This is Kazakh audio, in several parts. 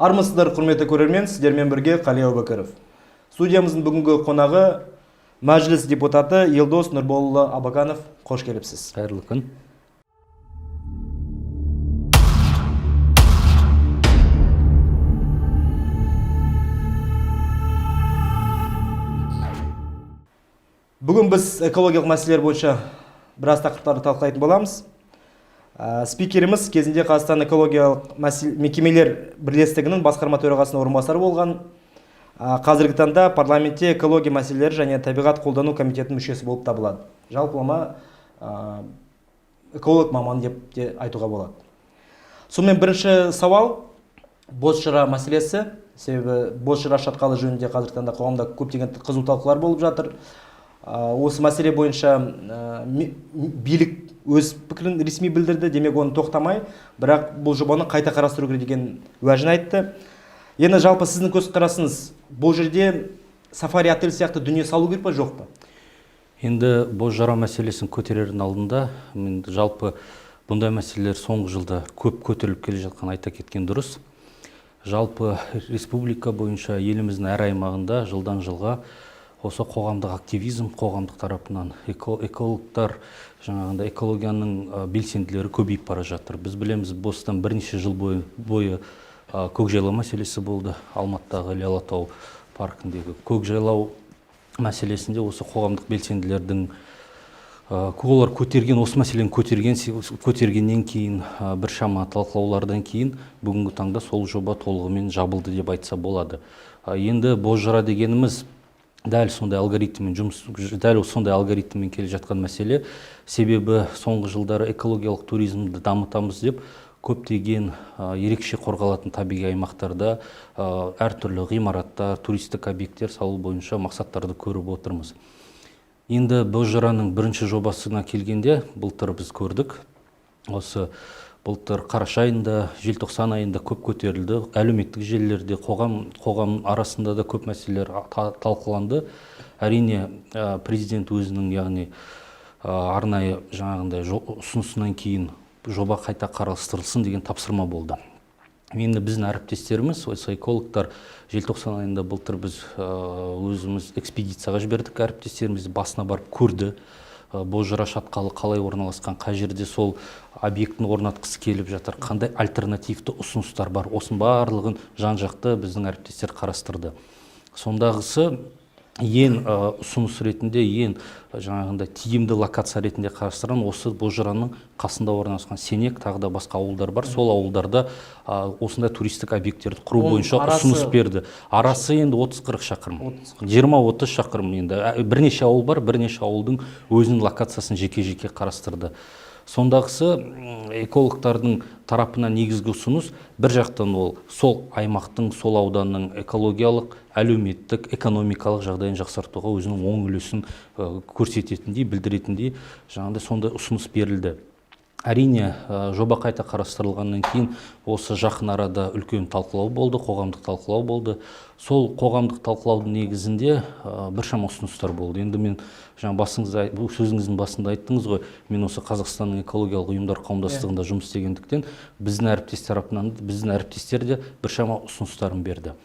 Армысыздар, құрметті көрермен, сіздермен бірге Қали Әубәкіров. Студиямыздың бүгінгі қонағы Мәжіліс депутаты Елдос Нұрболұлы Абаканов. Қош келіпсіз. Қайырлы күн. Бүгін біз экологиялық мәселелер бойынша біраз тақырыптарды талқылайтын боламыз. Спикеріміз кезінде Қазақстан экологиялық мекемелер бірлестігінің басқарма төрағасының орынбасары болған. Қазіргі таңда парламентте экология мәселелері және табиғат қолдану комитетінің мүшесі болып табылады. Жалпылама эколог маман деп те айтуға болады. Сонымен, бірінші сауал Бозжыра мәселесі. Себебі Бозжыра шатқалы жөнінде қазіргі таңда қоғамда көптеген қызу талқылар болып жатыр. Осы мәселе бойынша билік өз пікірін ресми білдірді, демек оны тоқтамай, бірақ бұл жобаны қайта қарастыру керек деген уәжін айтты. Енді жалпы сіздің көзқарасыңыз, бұл жерде сафари отель сияқты дүние салу керек па, жоқ па? Енді Бозжыра мәселесін көтерердің алдында мен жалпы бұндай мәселелер соңғы жылда көп көтеріліп келе жатқан айта кеткен дұрыс. Жалпы республика бойынша еліміздің әр аймағында жылдан жылға осы қоғамдық активизм, қоғамдық тарапынан экологтар, жаңағындай экологияның белсенділері көбейіп бара жатыр. Біз білеміз, осыдан бірнеше жыл бойы Көкжайлау мәселесі болды. Алматыдағы Іле Алатау паркіндегі Көкжайлау мәселесінде осы қоғамдық белсенділердің, олар көтерген, осы мәселені көтергеннен кейін, біршама талқылаулардан кейін бүгінгі таңда сол жоба толығымен жабылды деп айтса болады. Енді Бозжыра дегеніміз дәл сондай алгоритммен жұмыс, дәл сондай алгоритммен келе жатқан мәселе. Себебі соңғы жылдары экологиялық туризмді дамытамыз деп көптеген ерекше қорғалатын табиғи аймақтарда әртүрлі ғимараттар, туристік объекттер салу бойынша мақсаттарды көріп отырмыз. Енді Бозжыраның бірінші жобасына келгенде, былтыр біз көрдік, осы былтыр қараша айында, желтоқсан айында көп көтерілді. Әлеуметтік желілерде, қоғам арасында да көп мәселелер талқыланды. Әрине, президент өзінің, яғни, арнайы жаңағындай ұсынысынан кейін жоба қайта қарастырылсын деген тапсырма болды. Енді біздің әріптестеріміз, осы экологтар, желтоқсан айында былтыр біз өзіміз экспедицияға жібердік, әріптестеріміз басына барып көрді. Бозжыра шатқалы қалай орналасқан, қай жерде сол объектіні орнатқысы келіп жатыр, қандай альтернативті ұсыныстар бар, осының барлығын жан-жақты біздің әріптестер қарастырды. Сондағысы ең ұсыныс ретінде, ең жаңағындай тиімді локация ретінде қарастырған осы Бозжыраның қасында орналасқан Сенек, тағы да басқа ауылдар бар. Сол ауылдарда осындай туристік объекттерді құру Оның бойынша арасы ұсыныс берді. Арасы енді 30-40 шақырым. 30-40. 20-30 шақырым енді. Бірнеше ауыл бар, бірнеше ауылдың өзінің локациясын жеке-жеке қарастырды. Сондағысы, экологтардың тарапынан негізгі ұсыныс бір жақтан ол сол аймақтың, сол ауданның экологиялық, әлеуметтік, экономикалық жағдайын жақсартуға өзінің оң үлесін көрсететіндей, білдіретіндей жаңағыдай сондай ұсыныс берілді. Әрине, жоба қайта қарастырылғаннан кейін осы жақын арада үлкен талқылау болды, қоғамдық талқылау болды. Сол қоғамдық талқылаудың негізінде біршама ұсыныстар болды. Енді мен жаңа бұл сөзіңіздің басында айттыңыз ғой, мен осы Қазақстанның экологиялық ұйымдар қауымдастығында жұмыс істегендіктен біздің әріптес тарапынан, біздің әріптестер де біршама ұсыныстарын берді.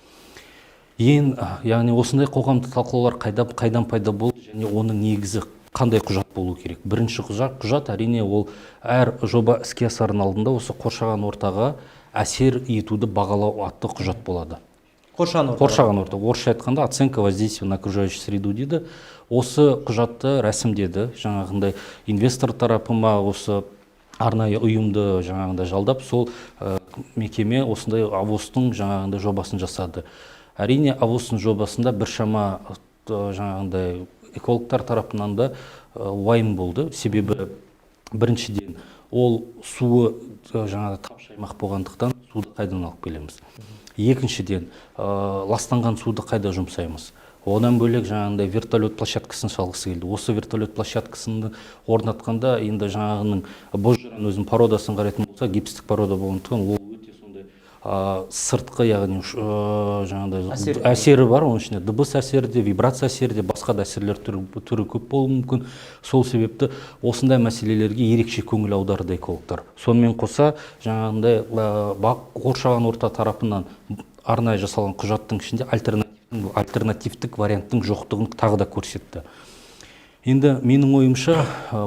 Яғни осындай қоғамдық талқылаулар қайдан пайда болды және оның негізі қандай құжат болу керек? Бірінші құжат әрине ол әр жоба іске асардың алдында осы қоршаған ортаға әсер етуді бағалау атты құжат болады. Қоршаған орта. Қоршаған орта. Орысша айтқанда оценка воздействия на окружающую среду дейді. Осы құжатты рәсімдеді. Жаңағындай инвестор тарапы ма, осы арнайы ұйымды жаңағындай жалдап, сол мекеме осындай АВОС-тың жаңағындай жобасын жасады. Әрине, АВОС-тың жобасында біршама жаңағындай экологтар тарапынан да уайым болды. Себебі біріншіден ол суы жаңағы тапшы аймақ болғандықтан суды қайдан алып келеміз? Екіншіден, ластанған суды қайда жұмсаймыз? Одан бөлек жаңағындай вертолет площадкасын салғысы келді. Осы вертолет площадкасын орнатқанда енді жаңағының Бозжыраның өзінің породасын қарайтын болса, гипстік порода болғандықтан ол өте сондай сыртқы, яғни жаңағыдай әсері бар, оның ішінде дыбыс әсері де, вибрация әсері де, басқа да әсерлер түрі көп болуы мүмкін. Сол себепті осындай мәселелерге ерекше көңіл аударды экологтар. Сонымен қоса жаңағындай қоршаған орта тарапынан арнайы жасалған құжаттың ішінде альтернативтік варианттың жоқтығын тағы да көрсетті. Енді менің ойымша,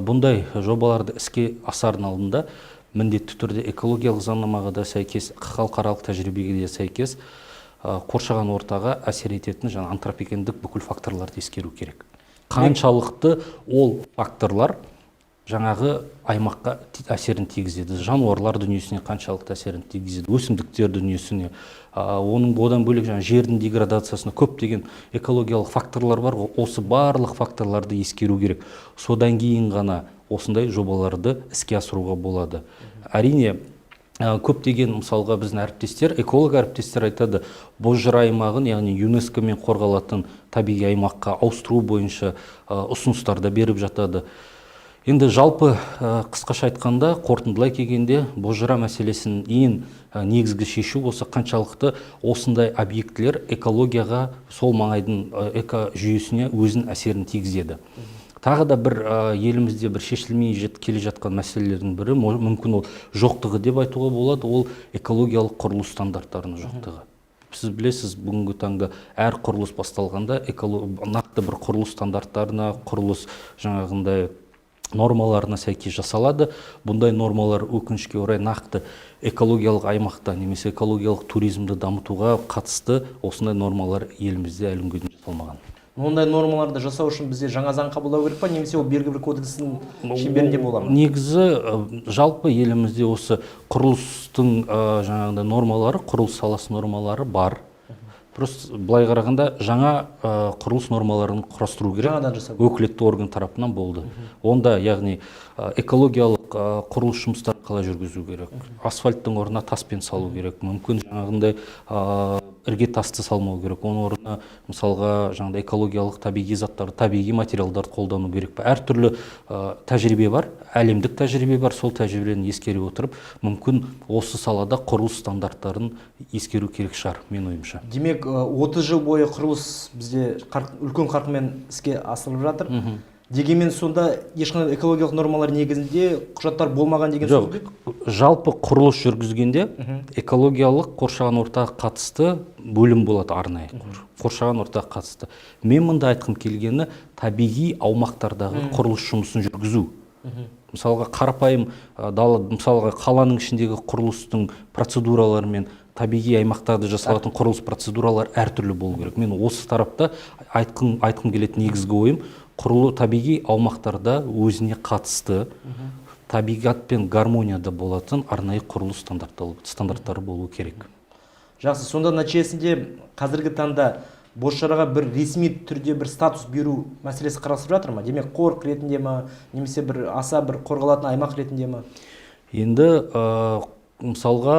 бұндай жобаларды іске асардың алдында міндетті түрде экологиялық заңнамаға да сәйкес, халықаралық тәжірибеге де сәйкес қоршаған ортаға әсер ететін жаңа антропогендік бүкіл факторларды ескеру керек. Қаншалықты ол факторлар жаңағы аймаққа әсерін тигізеді, жануарлар дүниесіне қаншалықты әсерін тигізеді, өсімдіктер дүниесіне, оның одан бөлек жаңа жердің деградациясына көптеген экологиялық факторлар бар ғой, осы барлық факторларды ескеру керек. Содан кейін ғана осындай жобаларды іске асыруға болады. Әрине, көптеген, мысалға, біздің әріптестер, эколог әріптестер айтады, Бозжыра аймағын, яғни ЮНЕСКО-мен қорғалатын табиғи аймаққа ауыстыру бойынша ұсыныстар да беріп жатады. Енді жалпы қысқаша айтқанда, қорытындылай келгенде, Бозжыра мәселесінің ең негізгі шешу осы қаншалықты осындай объектілер экологияға, сол маңайдың экожүйесіне өзінің әсерін тигізеді. Тағы да бір елімізде бір шешілмей келе жатқан мәселелердің бірі, мүмкін ол жоқтығы деп айтуға болады, ол экологиялық құрылыс стандарттарының жоқтығы. Сіз білесіз, бүгінгі таңда әр құрылыс басталғанда нақты бір құрылыс стандарттарына, құрылыс жаңағындай нормаларына сәйкес жасалады. Бұндай нормалар, өкінішке орай, нақты экологиялық аймақта немесе экологиялық туризмді дамытуға қатысты осындай нормалар елімізде әлі күнге дейін жасалмаған. Ондай нормаларды жасау үшін бізде жаңа заң қабылдау керек па, немесе ол белгілі бір кодекстің шеңберінде бола ма? Негізі жалпы елімізде осы құрылыстың жаңағыдай нормалары, құрылыс саласы нормалары бар. Просто былай қарағанда жаңа құрылыс нормаларын құрастыру керек. Жаңадан жасау. Өкілетті орган тарапынан болды. Онда, яғни, экологиялық құрылыс жұмыстарын қалай жүргізу керек? Асфальттың орнына таспен салу керек. Мүмкін жаңағындай іргетасты салмау керек. Оның орнына, мысалға, жаңағыдай экологиялық табиғи заттарды, табиғи материалдарды қолдану керек пе? Әртүрлі тәжірибе бар, әлемдік тәжірибе бар. Сол тәжірибені ескере отырып, мүмкін осы салада құрылыс стандарттарын ескеру керек шығар, менің ойымша. Демек, 30 жыл бойы құрылыс бізде үлкен қарқынмен іске асырылып жатыр. Дегенмен сонда ешқандай экологиялық нормалар негізінде құжаттар болмаған деген сөз Жоқ, бе? жалпы құрылыс жүргізгенде экологиялық қоршаған ортаға қатысты бөлім болады арнайы. Қоршаған ортаға қатысты. Мен мұнда айтқым келгені табиғи аумақтардағы құрылыс жұмысын жүргізу. Мысалға, қарапайым дала, мысалға, қаланың ішіндегі құрылыстың процедуралары мен табиғи аймақтарда жасалатын құрылыс процедуралары әртүрлі болу керек. Мен осы тарапта айтқым келетін негізгі ойым құрылы табиғи аумақтарда өзіне қатысты табиғатпен гармонияда болатын арнайы құрылыс стандарттары болу керек. Жақсы, сонда нәтижесінде қазіргі таңда Бозжыраға бір ресми түрде бір статус беру мәселесі қарастырып жатыр ма? Демек, қорық ретінде ма, немесе бір аса бір қорғалатын аймақ ретінде ма? Енді мысалға,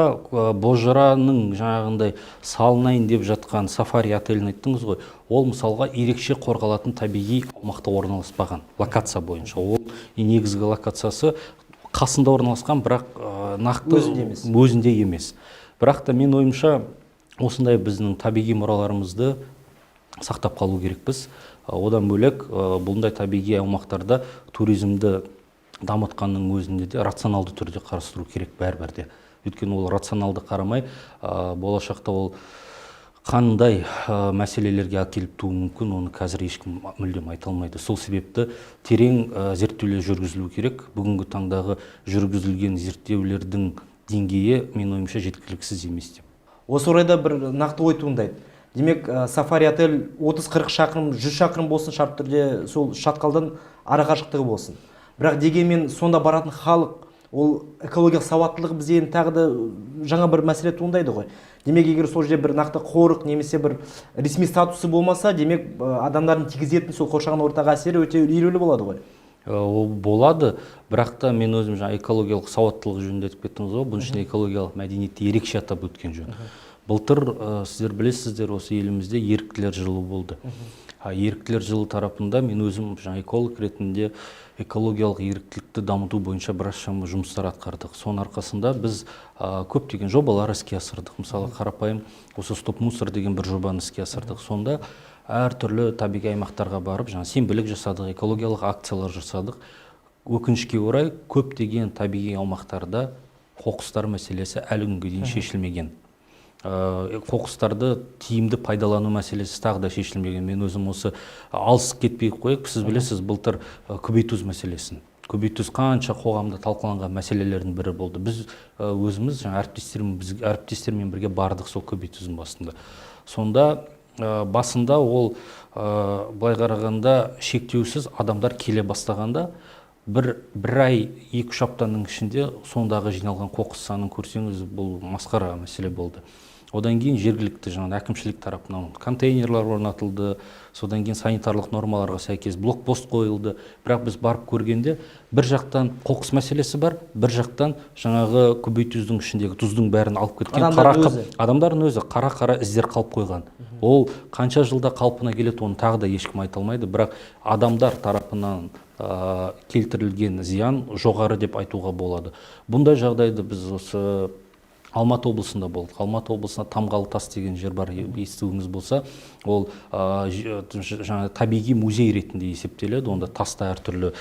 Бозжыраның жаңағындай салынайын деп жатқан сафари отелін айттыңыз ғой, ол, мысалға, ерекше қорғалатын табиғи аумақта орналаспаған локация бойынша. Ол негізгі локациясы қасында орналасқан, бірақ нақты Өзінде емес. Өзінде емес. Бірақ та мен ойымша, осындай біздің табиғи мұраларымызды сақтап қалу керекпіз. Одан бөлек бұндай табиғи аумақтарда туризмді дамытқанның өзінде де рационалды түрде қарастыру керек бәрібір де. Өйткені ол рационалды қарамай, болашақта ол қандай мәселелерге әкеліп тууы мүмкін, оны қазір ешкім мүлдем айта алмайды. Сол себепті терең зерттеулер жүргізілу керек. Бүгінгі таңдағы жүргізілген зерттеулердің деңгейі, менің ойымша, жеткіліксіз емес деп. Осы орайда бір нақты ой туындайды. Демек, сафари отель 30-40 шақырым, 100 шақырым болсын, шартты түрде сол шатқалдан арақашықтығы болсын. Бірақ дегенмен сонда баратын халық, ол экологиялық сауаттылығы бізде енді тағы да жаңа бір мәселе туындайды ғой. Демек, егер сол жерде бір нақты қорық немесе бір ресми статусы болмаса, демек, адамдардың тигізетін сол қоршаған ортаға әсері өте елеулі болады ғой. Ол болады, бірақ та мен өзім жаңа экологиялық сауаттылық жөнінде айтып кеттіңіз ғой, бұның ішінде экологиялық мәдениетті ерекше атап өткен жөн. Былтыр, сіздер білесіздер, осы елімізде еріктілер жылы болды. Еріктілер жылы тарапында мен өзім жаңа эколог ретінде экологиялық еріктілікті дамыту бойынша біраз шама жұмыстар атқардық. Соның арқасында біз көптеген жобалар іске асырдық. Мысалы, қарапайым осы «Стоп мусор» деген бір жобаны іске асырдық. Сонда әртүрлі табиғи аймақтарға барып, жаңа сенбілік жасадық, экологиялық акциялар жасадық. Өкінішке орай, көптеген табиғи аумақтарда қоқыстар мәселесі әлі күнге дейін шешілмеген. Қоқыстарды тиімді пайдалану мәселесі тағы да шешілмеген. Мен өзім осы алыс кетпей ақ қояйық, сіз білесіз, былтыр Көбейтұз мәселесін. Көбейтұз қанша қоғамда талқыланған мәселелердің бірі болды. Біз өзіміз жаңа әріптестермен бірге бардық сол Көбейтұздың басында. Сонда басында ол былай қарағанда шектеусіз адамдар келе бастағанда, бір ай, 2-3 аптаның ішінде сондағы жиналған қоқыс санын көрсеңіз, бұл масқара мәселе болды. Одан кейін жергілікті жаңағы әкімшілік тарапынан контейнерлар орнатылды, содан кейін санитарлық нормаларға сәйкес блокпост қойылды. Бірақ біз барып көргенде, бір жақтан қоқыс мәселесі бар, бір жақтан жаңағы Көбейтұздың ішіндегі тұздың бәрін алып кеткен Адамдардың өзі. Адамдардың өзі қара қара іздер қалып қойған. Ол қанша жылда қалпына келеді, оны тағы да ешкім айта алмайды. Бірақ адамдар тарапынан келтірілген зиян жоғары деп айтуға болады. Бұндай жағдайды біз осы Алматы облысында болдық. Алматы облысында Тамғалы тас деген жер бар, естуіңіз болса, ол жаңағы табиғи музей ретінде есептеледі. Онда таста әртүрлі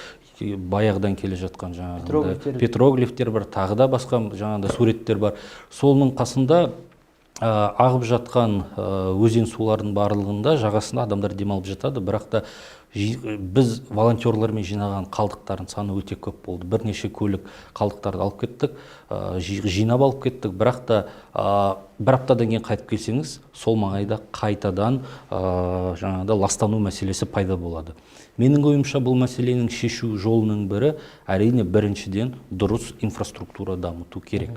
баяғыдан келе жатқан жаңағындай Петроглифтер. петроглифтер бар, тағы да басқа жаңағындай суреттер бар. Соның қасында ағып жатқан өзен сулардың барлығында жағасында адамдар демалып жатады. Бірақ та біз волонтерлармен жинаған қалдықтардың саны өте көп болды. Бірнеше көлік қалдықтарды алып кеттік, жинап алып кеттік. Бірақ та бір аптадан кейін қайтып келсеңіз, сол маңайда қайтадан жаңағыдай ластану мәселесі пайда болады. Менің ойымша, бұл мәселенің шешу жолының бірі, әрине, біріншіден, дұрыс инфраструктура дамыту керек.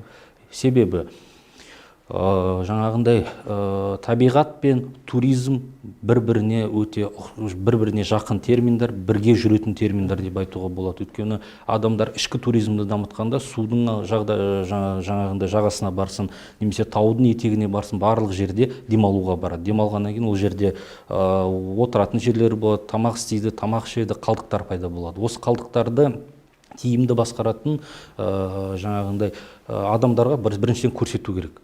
Себебі жаңағындай табиғат пен туризм бір-біріне өте бір-біріне жақын терминдер, бірге жүретін терминдер деп айтуға болады. Өйткені адамдар ішкі туризмді дамытқанда судың жаңағындай жағасына барсын немесе таудың етегіне барсын, барлық жерде демалуға барады. Демалғаннан кейін ол жерде отыратын жерлері болады, тамақ істейді, тамақ ішеді, қалдықтар пайда болады. Осы қалдықтарды тиімді басқаратын жаңағындай адамдарға біріншіден көрсету керек.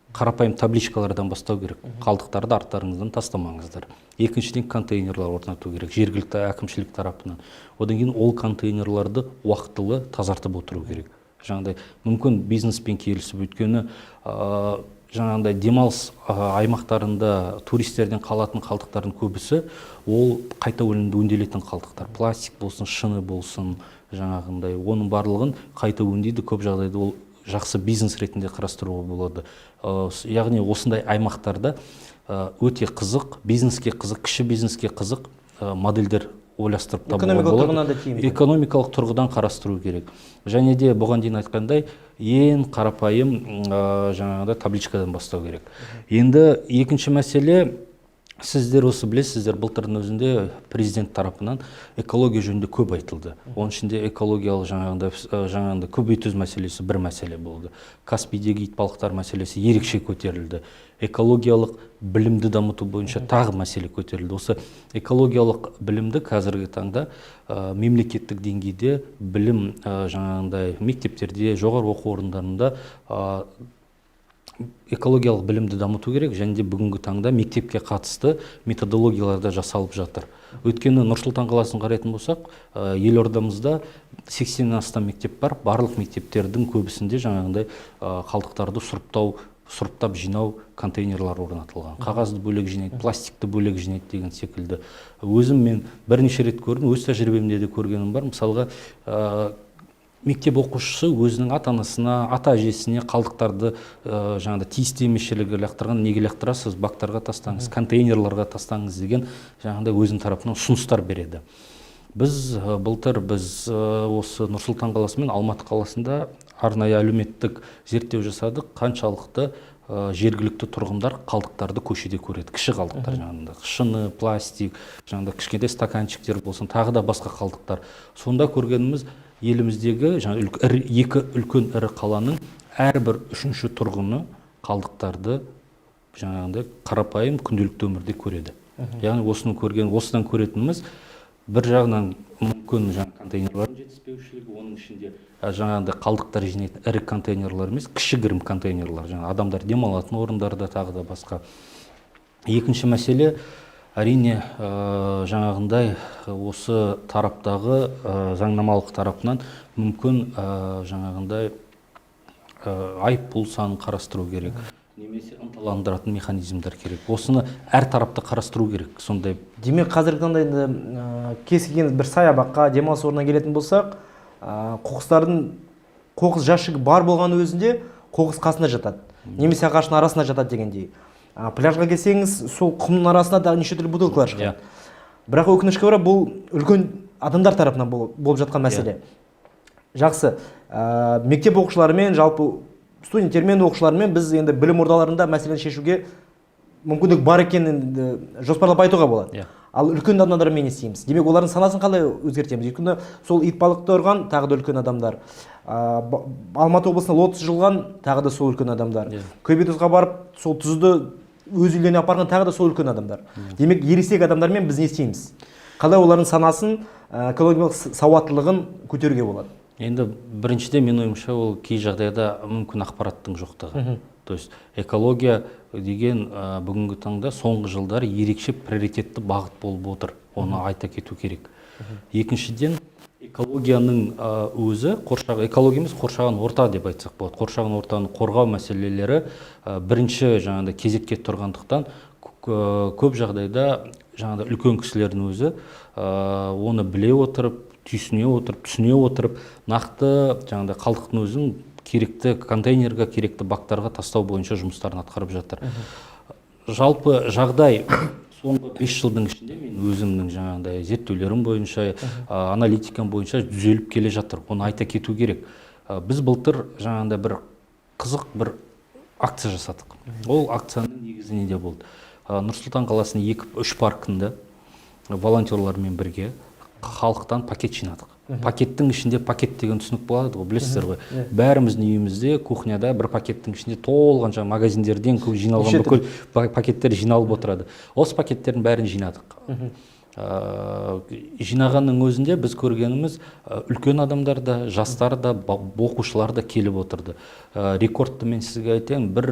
Қарапайым табличкалардан бастау керек: қалдықтарды арттарыңыздан тастамаңыздар. Екіншіден, контейнерлар орнату керек жергілікті әкімшілік тарапынан. Одан кейін ол контейнерларды уақытылы тазартып отыру керек, жаңағыдай мүмкін бизнеспен келісіп. Өйткені жаңағындай демалыс аймақтарында туристерден қалатын қалдықтардың көбісі ол қайта өңделетін қалдықтар: пластик болсын, шыны болсын, жаңағындай оның барлығын қайта өңдейді. Көп жағдайда ол жақсы бизнес ретінде қарастыруға болады. Яғни осындай аймақтарда өте қызық бизнеске, қызық кіші бизнеске қызық модельдер ойластырып табуға Экономикалық болады. тұрғыдан да тиімді. Экономикалық тұрғыдан қарастыру керек. Және де бұған дейін айтқандай, ең қарапайым жаңағыдай табличкадан бастау керек. Енді екінші мәселе, сіздер осы білесіздер, былтырдың өзінде президент тарапынан экология жөнінде көп айтылды. Оның ішінде экологиялық жаңағындай Көбейтұз мәселесі бір мәселе болды, Каспийдегі итбалықтар мәселесі ерекше көтерілді, экологиялық білімді дамыту бойынша тағы мәселе көтерілді. Осы экологиялық білімді қазіргі таңда мемлекеттік деңгейде білім жаңағындай мектептерде, жоғары оқу орындарында экологиялық білімді дамыту керек. Және де бүгінгі таңда мектепке қатысты методологиялар да жасалып жатыр. Өйткені Нұр Сұлтан қаласын қарайтын болсақ, елордамызда 80-нен астам мектеп бар. Барлық мектептердің көбісінде жаңағындай қалдықтарды сұрыптау, сұрыптап жинау контейнерлар орнатылған, қағазды бөлек жинайды, пластикті бөлек жинайды деген секілді. Өзім мен бірнеше рет көрдім, өз тәжірибемде де көргенім бар. Мысалға, мектеп оқушысы өзінің ата анасына, ата әжесіне қалдықтарды жаңағыдай тиісті емес жерлерге лақтырған, неге лақтырасыз, бактарға тастаңыз, контейнерларға тастаңыз деген жаңағыдай өзінің тарапынан ұсыныстар береді. Біз былтыр біз осы Нұр Сұлтан қаласы мен Алматы қаласында арнайы әлеуметтік зерттеу жасадық, қаншалықты жергілікті тұрғындар қалдықтарды көшеде көреді, кіші қалдықтар, жаңағыдай шыны, пластик, жаңағыдай кішкентай стаканчиктер болсын, тағы да басқа қалдықтар. Сонда көргеніміз, еліміздегі жаңа екі үлкен ірі қаланың әрбір үшінші тұрғыны қалдықтарды жаңағындай қарапайым күнделікті өмірде көреді. Яғни осыны көрген, осыдан көретініміз бір жағынан мүмкін жаңа контейнерлардың жетіспеушілігі, оның ішінде жаңағындай қалдықтар жинайтын ірі контейнерлар емес, кішігірім контейнерлар, жаңа адамдар демалатын орындарда, тағы да басқа. Екінші мәселе, әрине, жаңағындай осы тараптағы заңнамалық тарапынан мүмкін жаңағындай айыппұл санын қарастыру керек немесе ынталандыратын механизмдер керек. Осыны әр тарапты қарастыру керек сондай. Демек, қазіргі таңда енді кез келген бір саябаққа, демалыс орнына келетін болсақ, қоқыстардың, қоқыс жәшігі бар болған өзінде қоқыс қасында жатады немесе ағаштың арасында жатады дегендей. Пляжға келсеңіз, сол құмның арасында да неше түрлі бутылкалар шығады. Бірақ өкінішке орай, бұл үлкен адамдар тарапынан болып жатқан мәселе. Жақсы, мектеп оқушыларымен, жалпы студенттермен, оқушылармен біз енді білім ордаларында мәселені шешуге мүмкіндік бар екенін енді жоспарлап айтуға болады. Ал үлкен адамдармен не істейміз? Демек, олардың санасын қалай өзгертеміз? Өйткені сол итбалықты ұрған тағы да үлкен адамдар, Алматы облысында лотос жұлған тағы да сол үлкен адамдар, Көбейтұзға барып сол тұзды өз үйлеріне апарған тағы да сол үлкен адамдар. Демек, ересек адамдармен біз не істейміз? Қалай олардың санасын, экологиялық сауаттылығын көтеруге болады? Енді біріншіден, менің ойымша, ол кей жағдайда мүмкін ақпараттың жоқтығы. То есть экология деген бүгінгі таңда соңғы жылдары ерекше приоритетті бағыт болып отыр, оны айта кету керек. Екіншіден, экологияның өзі қоршаған, экология емес, қоршаған орта деп айтсақ болады, қоршаған ортаны қорғау мәселелері бірінші жаңағыдай кезекке тұрғандықтан, көп жағдайда жаңағыдай үлкен кісілердің өзі оны біле отырып, түйсіне отырып, түсіне отырып, нақты жаңағыдай қалдықтың өзін керекті контейнерге, керекті бактарға тастау бойынша жұмыстарын атқарып жатыр. Жалпы жағдай соңғы 5 жылдың ішінде мен өзімнің жаңағыдай зерттеулерім бойынша, аналитикам бойынша түзеліп келе жатыр, оны айта кету керек. Біз былтыр жаңағыдай бір қызық бір акция жасадық. Ол акцияның негізі неде болды? Нұр Сұлтан қаласының екі үш паркінде волонтерлармен бірге халықтан пакет жинадық. Пакеттің ішінде пакет деген түсінік болады ғой, білесіздер ғой. Бәріміздің үйімізде кухняда бір пакеттің ішінде толған жаңағы магазиндерден көп жиналған Неше бүкіл пакеттер жиналып отырады. Осы пакеттердің бәрін жинадық. Жинағанның өзінде біз көргеніміз, үлкен адамдар да, жастар да, оқушылар да келіп отырды. Рекордты мен сізге айтайын, бір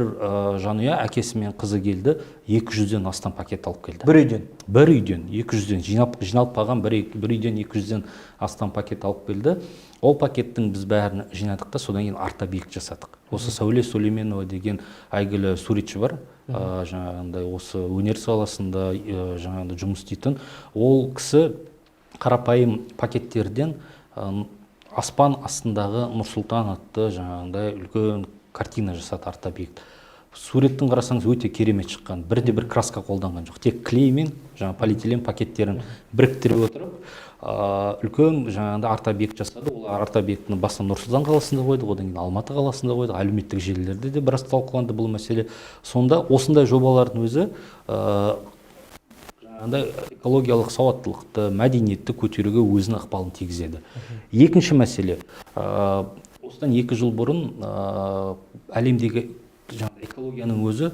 жанұя, әкесі мен қызы келді, 200-ден астам пакет алып келді. Бір үйден? Бір үйден 200-ден жиналып қалған бір үйден 200-ден астам пакет алып келді. Ол пакеттің біз бәрін жинадық та, содан кейін арт-объект жасадық. Осы Сәуле Сүлейменова деген әйгілі суретші бар, жаңағындай осы өнер саласында жаңағындай жұмыс істейтін. Ол кісі қарапайым пакеттерден аспан астындағы Нұр Сұлтан атты жаңағындай үлкен картина жасады, арт-объект. Суреттің қарасаңыз, өте керемет шыққан. Бірде бір краска қолданған жоқ, тек клей мен жаңа полиэтилен пакеттерін біріктіріп отырып, үлкен жаңағындай арт-объект жасады. Ол арт-объектіні баста Нұр Сұлтан қаласында қойдық, одан кейін Алматы қаласында қойдық. Әлеуметтік желілерде де біраз талқыланды бұл мәселе. Сонда осындай жобалардың өзі жаңағындай экологиялық сауаттылықты, мәдениетті көтеруге өзінің ықпалын тигізеді. Екінші мәселе, осыдан 2 жыл бұрын әлемдегі жаңағы экологияның өзі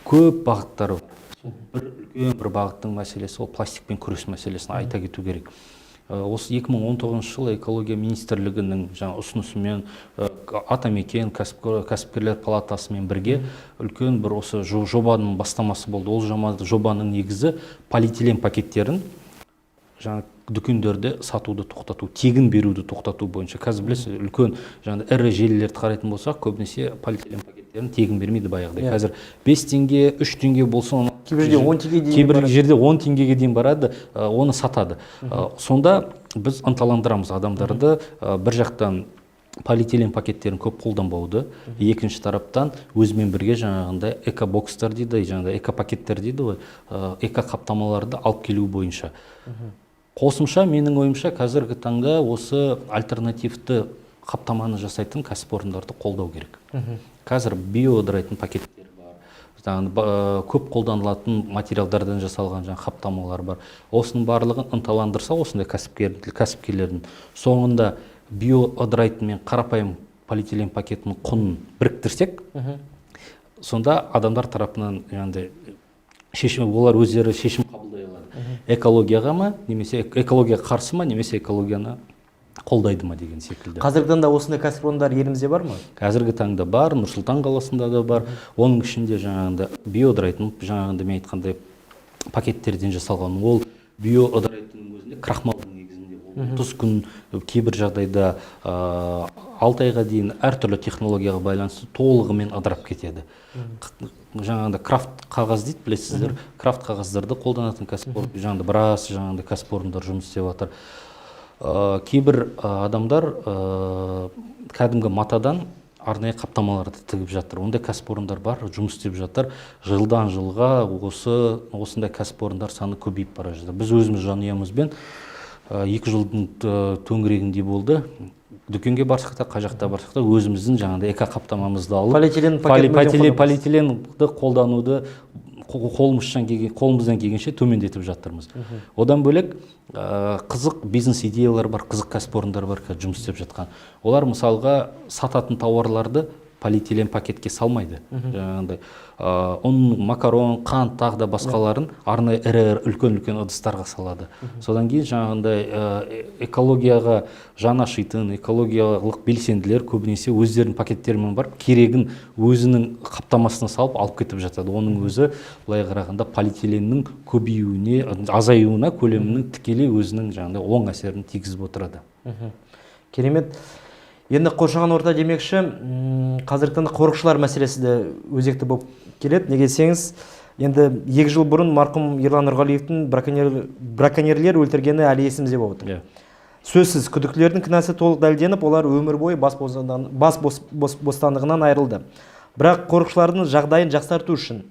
көп бағыттары бар. Сол бір үлкен бір бағыттың мәселесі, ол пластикпен күрес мәселесін айта кету керек. Осы 2019 жылы экология министрлігінің жаңа ұсынысымен, Атамекен кәсіпкерлер палатасымен бірге үлкен бір осы жобаның бастамасы болды. Ол жобаның негізі полиэтилен пакеттерін жаңа дүкендерде сатуды тоқтату, тегін беруді тоқтату бойынша. Қазір білесіз, үлкен жаңағы ірі желілерді қарайтын болсақ, көбінесе полиэтилен пакеттерін тегін бермейді баяғыдай. Қазір 5 теңге, 3 теңге болсын, оны Кейбір жерде 10 теңгеге дейін кейбір барады. жерде 10 теңгеге дейін барады, оны сатады. Сонда біз ынталандырамыз адамдарды, бір жақтан полиэтилен пакеттерін көп қолданбауды, екінші тараптан өзімен бірге жаңағындай экобокстар дейді, жаңағыдай экопакеттер дейді ғой, экоқаптамаларды алып келу бойынша. Қосымша, менің ойымша, қазіргі таңда осы альтернативті қаптаманы жасайтын кәсіпорындарды қолдау керек. Қазір биоыдырайтын пакеттер бар, жаңағы көп қолданылатын материалдардан жасалған жаңағы қаптамалар бар. Осының барлығын ынталандырса, осындай кәсіпкерлердің соңында биоыдырайтын мен қарапайым полиэтилен пакетінің құнын біріктірсек, Сонда адамдар тарапынан жаңағыдай шешім, олар өздері шешім қабылдай алады: экологияға ма немесе экологияға қарсы ма, немесе экологияны қолдайды ма деген секілді. Қазіргі таңда осындай кәсіпорындар елімізде бар ма? Қазіргі таңда бар, Нұр Сұлтан қаласында да бар. Оның ішінде жаңағындай биоыдырайтын, жаңағындай мен айтқандай, пакеттерден жасалған. Ол биоыдырайтынның өзінде крахмалдың негізінде, ол 30 күн, кейбір жағдайда 6 айға дейін әртүрлі технологияға байланысты толығымен ыдырап кетеді. Жаңағындай крафт қағаз дейді, білесіздер, крафт қағаздарды қолданатын кәсіпорын, жаңағындай біраз жаңағындай кәсіпорындар жұмыс істеп жатыр. Кейбір адамдар кәдімгі матадан арнайы қаптамаларды тігіп жатыр. Ондай кәсіпорындар бар, жұмыс істеп жатыр. Жылдан жылға осындай кәсіпорындар саны көбейіп бара жатыр. Біз өзіміз жанұямызбен 2 жылдың төңірегінде болды, дүкенге барсақ та, қай жақта барсақ та, өзіміздің жаңағыдай эко қаптамамызды алып, Полиэтилен пакет мүлдем қолданбайсыз. Полиэтиленді қолдануды қолымыздан келгенше төмендетіп жатырмыз. Одан бөлек қызық бизнес идеялар бар, қызық кәсіпорындар бар қазір жұмыс істеп жатқан. Олар, мысалға, сататын тауарларды полиэтилен пакетке салмайды. Жаңағындай ұн, макарон, қант, тағы да басқаларын арнайы ірі ірі, үлкен үлкен ыдыстарға салады. Содан кейін жаңағындай экологияға жаны ашитын экологиялық белсенділер көбінесе өздерінің пакеттерімен барып, керегін өзінің қаптамасына салып алып кетіп жатады. Оның өзі былай қарағанда полиэтиленнің көбеюіне, азаюына, көлемінің тікелей өзінің жаңағындай оң әсерін тигізіп отырады. Керемет. Енді қоршаған орта демекші, қазіргі таңда қорықшылар мәселесі де өзекті болып келеді. Неге десеңіз, енді 2 жыл бұрын марқұм Ерлан Нұрғалиевтің браконьерлер өлтіргені әлі есімізде болып отыр. Сөзсіз, күдіктілердің кінәсі толық дәлелденіп, олар өмір бойы бас бостандығынан айырылды. Бірақ қорықшылардың жағдайын жақсарту үшін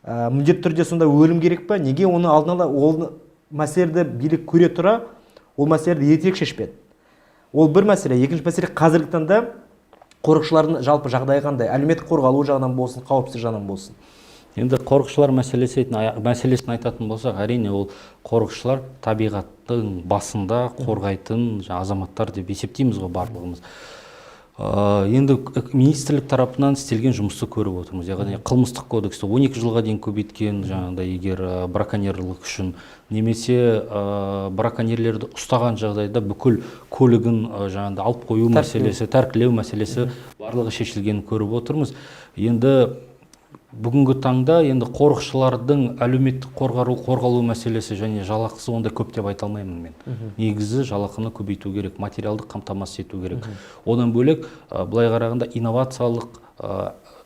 міндетті түрде сонда өлім керек па? Неге оны алдын ала, ол мәселелерді билік көре тұра, ол мәселелерді ертерек шешпеді? Ол бір мәселе. Екінші мәселе: қазіргі таңда қорықшылардың жалпы жағдайы қандай, әлеуметтік қорғалу жағынан болсын, қауіпсіздік жағынан болсын? Енді қорықшылар мәселесін айтатын болсақ, әрине, ол қорықшылар табиғаттың басында қорғайтын жаңа азаматтар деп есептейміз ғой барлығымыз. Енді министрлік тарапынан істелген жұмысты көріп отырмыз, яғни қылмыстық кодексті 12 жылға дейін көбейткен, жаңағыдай егер браконьерлік үшін немесе браконьерлерді ұстаған жағдайда бүкіл көлігін жаңағыдай алып қою мәселесі, тәркілеу мәселесі, барлығы шешілгенін көріп отырмыз. Енді бүгінгі таңда енді қорықшылардың әлеуметтік қорғалу мәселесі және жалақысы ондай көп деп айта алмаймын мен. Негізі жалақыны көбейту керек, материалдық қамтамасыз ету керек. Одан бөлек былай қарағанда инновациялық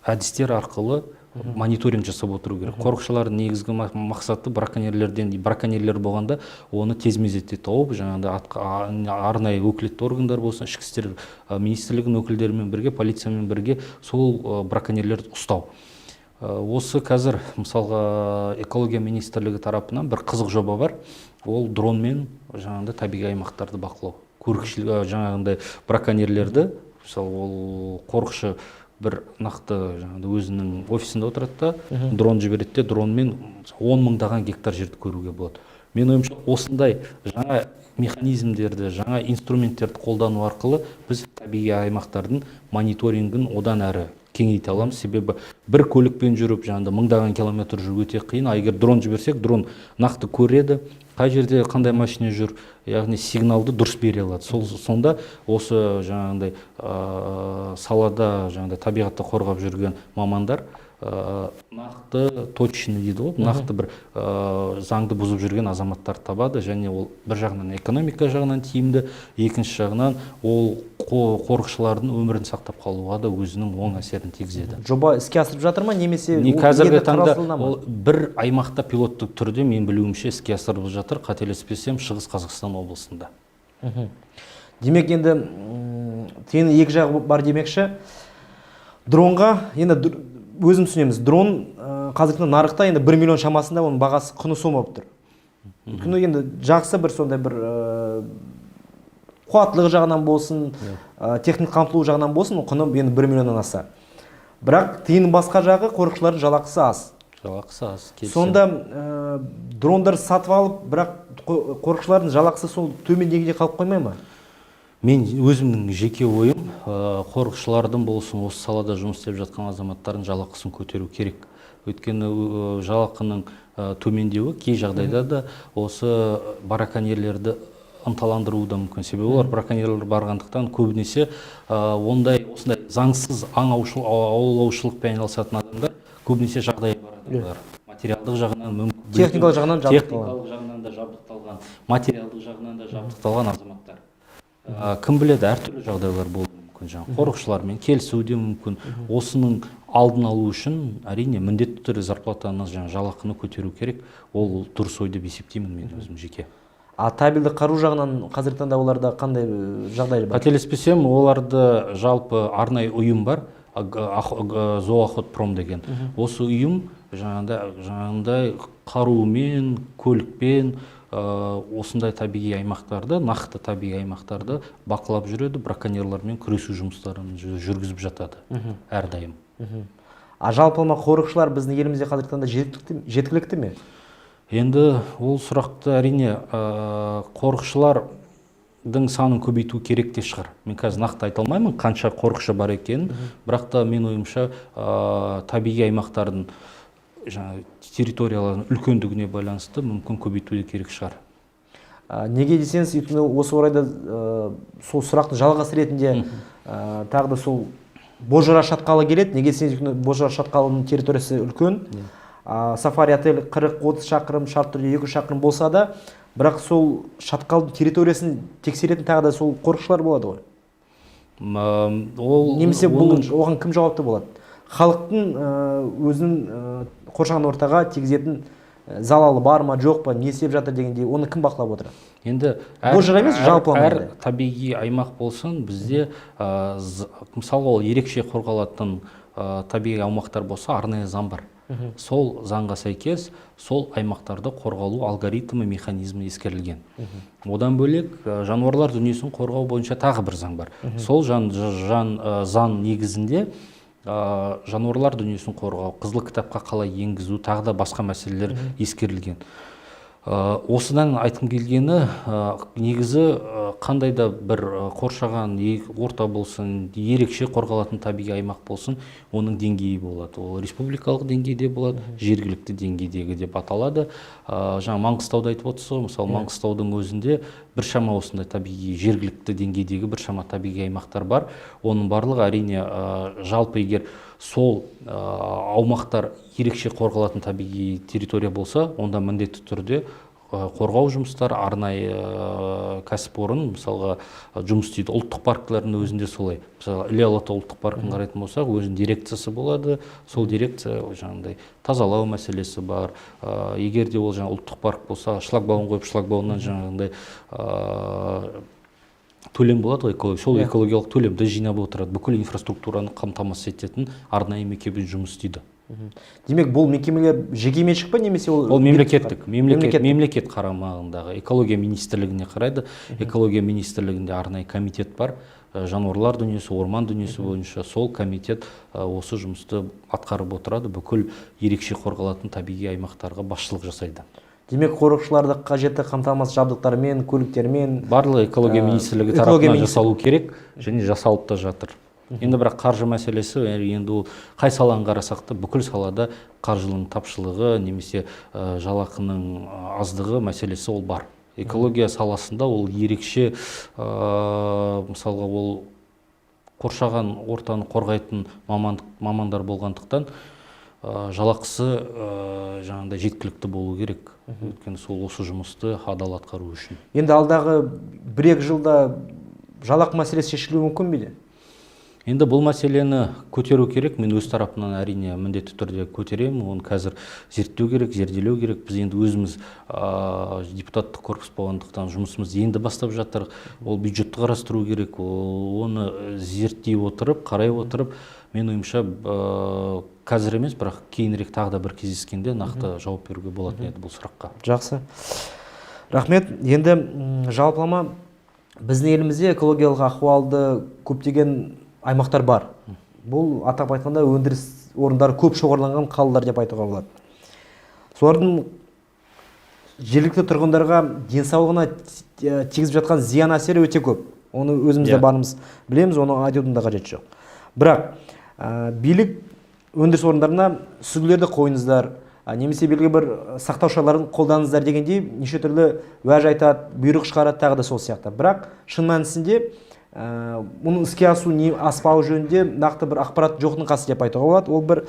әдістер арқылы мониторинг жасап отыру керек. Қорықшылардың негізгі мақсаты браконьерлерден, браконьерлер болғанда, оны тез мезетте тауып, жаңағыдай арнайы өкілетті органдар болсын, ішкі істер министрлігінің өкілдерімен бірге, полициямен бірге сол браконьерлерді ұстау. Осы қазір, мысалға, экология министрлігі тарапынан бір қызық жоба бар. Ол дронмен жаңағыдай табиғи аймақтарды бақылау, көрікшіл жаңағындай браконьерлерді. Мысалы, ол қорықшы бір нақты жаңағыдай өзінің офисінде отырады да, дрон жібереді де, дронмен 10 мыңдаған гектар жерді көруге болады. Менің ойымша, осындай жаңа механизмдерді, жаңа инструменттерді қолдану арқылы біз табиғи аймақтардың мониторингін одан әрі кеңейте аламыз. Себебі бір көлікпен жүріп, жаңағыдай мыңдаған километр жүру өте қиын. А егер дрон жіберсек, дрон нақты көреді, қай жерде қандай машина жүр, яғни сигналды дұрыс бере алады. Сол сонда осы жаңағындай салада, жаңағыдай табиғатты қорғап жүрген мамандар нақты, точный дейді ғой, нақты бір заңды бұзып жүрген азаматтарды табады. Және ол бір жағынан экономика жағынан тиімді, екінші жағынан ол қорықшылардың өмірін сақтап қалуға да өзінің оң әсерін тигізеді. Жоба іске асырып жатыр ма немесе не ол қазіргі енді таңда қарастырыла ма? Ол бір аймақта пилоттық түрде, мен білуімше, іске асырылып жатыр, қателеспесем, Шығыс Қазақстан облысында. Демек, енді тиынның екі жағы бар демекші, дронға енді өзім түсінеміз, дрон қазіргі таңда нарықта енді 1 миллион шамасында, оның бағасы, құны сол болып тұр. Өйткені енді жақсы бір сондай бір қуаттылығы жағынан болсын, техникалық қамтылуы жағынан болсын, құны енді 1 миллионнан аса. Бірақ тиынның басқа жағы: қорықшылардың жалақысы аз. Жалақысы аз, келісемін. Сонда дрондар сатып алып, бірақ қорықшылардың жалақысы сол төмен деңгейде қалып қоймай ма? Мен өзімнің жеке ойым, қорықшылардың болсын, осы салада жұмыс істеп жатқан азаматтардың жалақысын көтеру керек. Өйткені жалақының төмендеуі кей жағдайда да осы браконьерлерді ынталандыруы да мүмкін. Себебі олар, браконьерлер барғандықтан, көбінесе ондай осындай заңсыз аң аулаушылықпен айналысатын адамдар көбінесе жағдайы бар адамдар. Материалдық жағынан мүмкін, Техникалық жағынан жабдықталған. Техникалық жағынан да жабдықталған, материалдық жағынан да жабдықталған азаматтар. Кім біледі, әртүрлі жағдайлар болуы мүмкін, жаңағы қорықшылармен келісуі де мүмкін. Осының алдын алу үшін, әрине, міндетті түрде зарплатаны, жаңағы жалақыны көтеру керек. Ол дұрыс ой деп есептеймін мен өзім жеке. А табельді қару жағынан қазіргі таңда оларда қандай жағдай бар? Қателеспесем, оларды жалпы арнайы ұйым бар, Зооохотпром деген. Осы ұйым жаңағындай қарумен, көлікпен осындай табиғи аймақтарды, нақты табиғи аймақтарды бақылап жүреді, браконьерлармен күресу жұмыстарын жүргізіп жатады әрдайым. А жалпылама қорықшылар біздің елімізде қазіргі таңда жеткілікті ме? Енді ол сұрақты, әрине, қорықшылардың санын көбейту керек те шығар. Мен қазір нақты айта алмаймын қанша қорықшы бар екенін, бірақ та мен ойымша, табиғи аймақтардың жаңағы территорияларының үлкендігіне байланысты мүмкін көбейту де керек шығар. Неге десеңіз, өйткені осы орайда сол сұрақтың жалғасы ретінде тағы да сол Бозжыра шатқалы келеді. Неге десеңіз, өйткені Бозжыра шатқалының территориясы үлкен. Сафари отель 40-30 шақырым, шартты түрде 2 шақырым болса да, бірақ сол шатқалдың территориясын тексеретін тағы да сол қорықшылар болады ғой. Ол Немесе бұл оның оған кім жауапты болады? Халықтың өзінің қоршаған ортаға тигізетін залалы бар ма, жоқ па, не істеп жатыр дегендей, оны кім бақылап отырады? Енді Бозжыра емес, жалпылама әр енді. табиғи аймақ болсын, бізде мысалы, ол ерекше қорғалатын табиғи аумақтар болса, арнайы заң бар. Сол заңға сәйкес сол аймақтарды қорғалу алгоритмі, механизмі ескерілген. Одан бөлек, жануарлар дүниесін қорғау бойынша тағы бір заң бар. Сол заң негізінде жануарлар дүниесін қорғау, қызыл кітапқа қалай енгізу, тағы да басқа мәселелер ескерілген. Осыдан айтқым келгені, негізі қандай да бір қоршаған орта болсын, ерекше қорғалатын табиғи аймақ болсын, оның деңгейі болады. Ол республикалық деңгейде болады, жергілікті деңгейдегі деп аталады. Жаңа Маңғыстауды айтып отырсыз ғой, мысалы, Маңғыстаудың өзінде біршама осындай табиғи, жергілікті деңгейдегі біршама табиғи аймақтар бар. Оның барлығы, әрине, жалпы егер сол аумақтар ерекше қорғалатын табиғи территория болса, онда міндетті түрде қорғау жұмыстары, арнайы кәсіпорын, мысалға, жұмыс істейді. Ұлттық парктердің өзінде солай. Мысалы, Іле Алатау ұлттық паркін қарайтын болсақ, өзінің дирекциясы болады. Сол дирекция жаңағыдай тазалау мәселесі бар. Егер де ол жаңа ұлттық парк болса, шлагбаум қойып, шлагбаумнан жаңағындай төлем болады ғой, сол экологиялық төлемді жинап отырады. Бүкіл инфраструктураны қамтамасыз ететін арнайы мекеме жұмыс істейді. Демек, бұл мекемелер жеке меншік па немесе ол Ол мемлекеттік, мемлекет Мемлекеттік. мемлекет қарамағындағы экология министрлігіне қарайды. Экология министрлігінде арнайы комитет бар. Жануарлар дүниесі, орман дүниесі бойынша сол комитет осы жұмысты атқарып отырады, бүкіл ерекше қорғалатын табиғи аймақтарға басшылық жасайды. Демек, қорықшыларды қажетті қамтамасыз жабдықтармен, көліктермен Барлығы экология министрлігі экология тарапынан министрлігі. жасалу керек және жасалып та жатыр. Енді бірақ қаржы мәселесі, енді ол қай саланы қарасақ та, бүкіл салада қаржының тапшылығы немесе жалақының аздығы мәселесі ол бар. Экология саласында ол ерекше, мысалға, ол қоршаған ортаны қорғайтын мамандар болғандықтан, жалақысы жаңағыдай жеткілікті болу керек. Өйткені сол осы жұмысты адал атқару үшін. Енді алдағы 1-2 жылда жалақы мәселесі шешілуі мүмкін бе де? Енді бұл мәселені көтеру керек. Мен өз тарапымнан, әрине, міндетті түрде көтеремін. Оны қазір зерттеу керек, зерделеу керек. Біз енді өзіміз депутаттық корпус болғандықтан, жұмысымызды енді бастап жатырмыз. Ол бюджетті қарастыру керек. Ол оны зерттей отырып, қарай отырып, мен ойымша, қазір емес, бірақ кейінірек тағы да бір кездескенде нақты жауап беруге болатын еді бұл сұраққа. Жақсы. Рахмет. Енді жалпылама біздің елімізде экологиялық ахуалды көптеген аймақтар бар. Бұл атап айтқанда өндіріс орындары көп шоғырланған қалалар деп айтуға болады. Солардың жергілікті тұрғындарға денсаулығына тигізіп жатқан зиян әсері өте көп. Оны өзіміз де барымыз білеміз, оны айтудың да қажеті жоқ. Бірақ билік өндіріс орындарына сүзгілерді қойыңыздар, немесе белгілі бір сақтау шараларын қолданыңыздар дегендей неше түрлі уәж айтады, бұйрық шығарады, тағы да сол сияқты. Бірақ шын мәнісінде мұның іске асу не аспауы жөнінде нақты бір ақпарат жоқтың қасы деп айтуға болады. Ол бір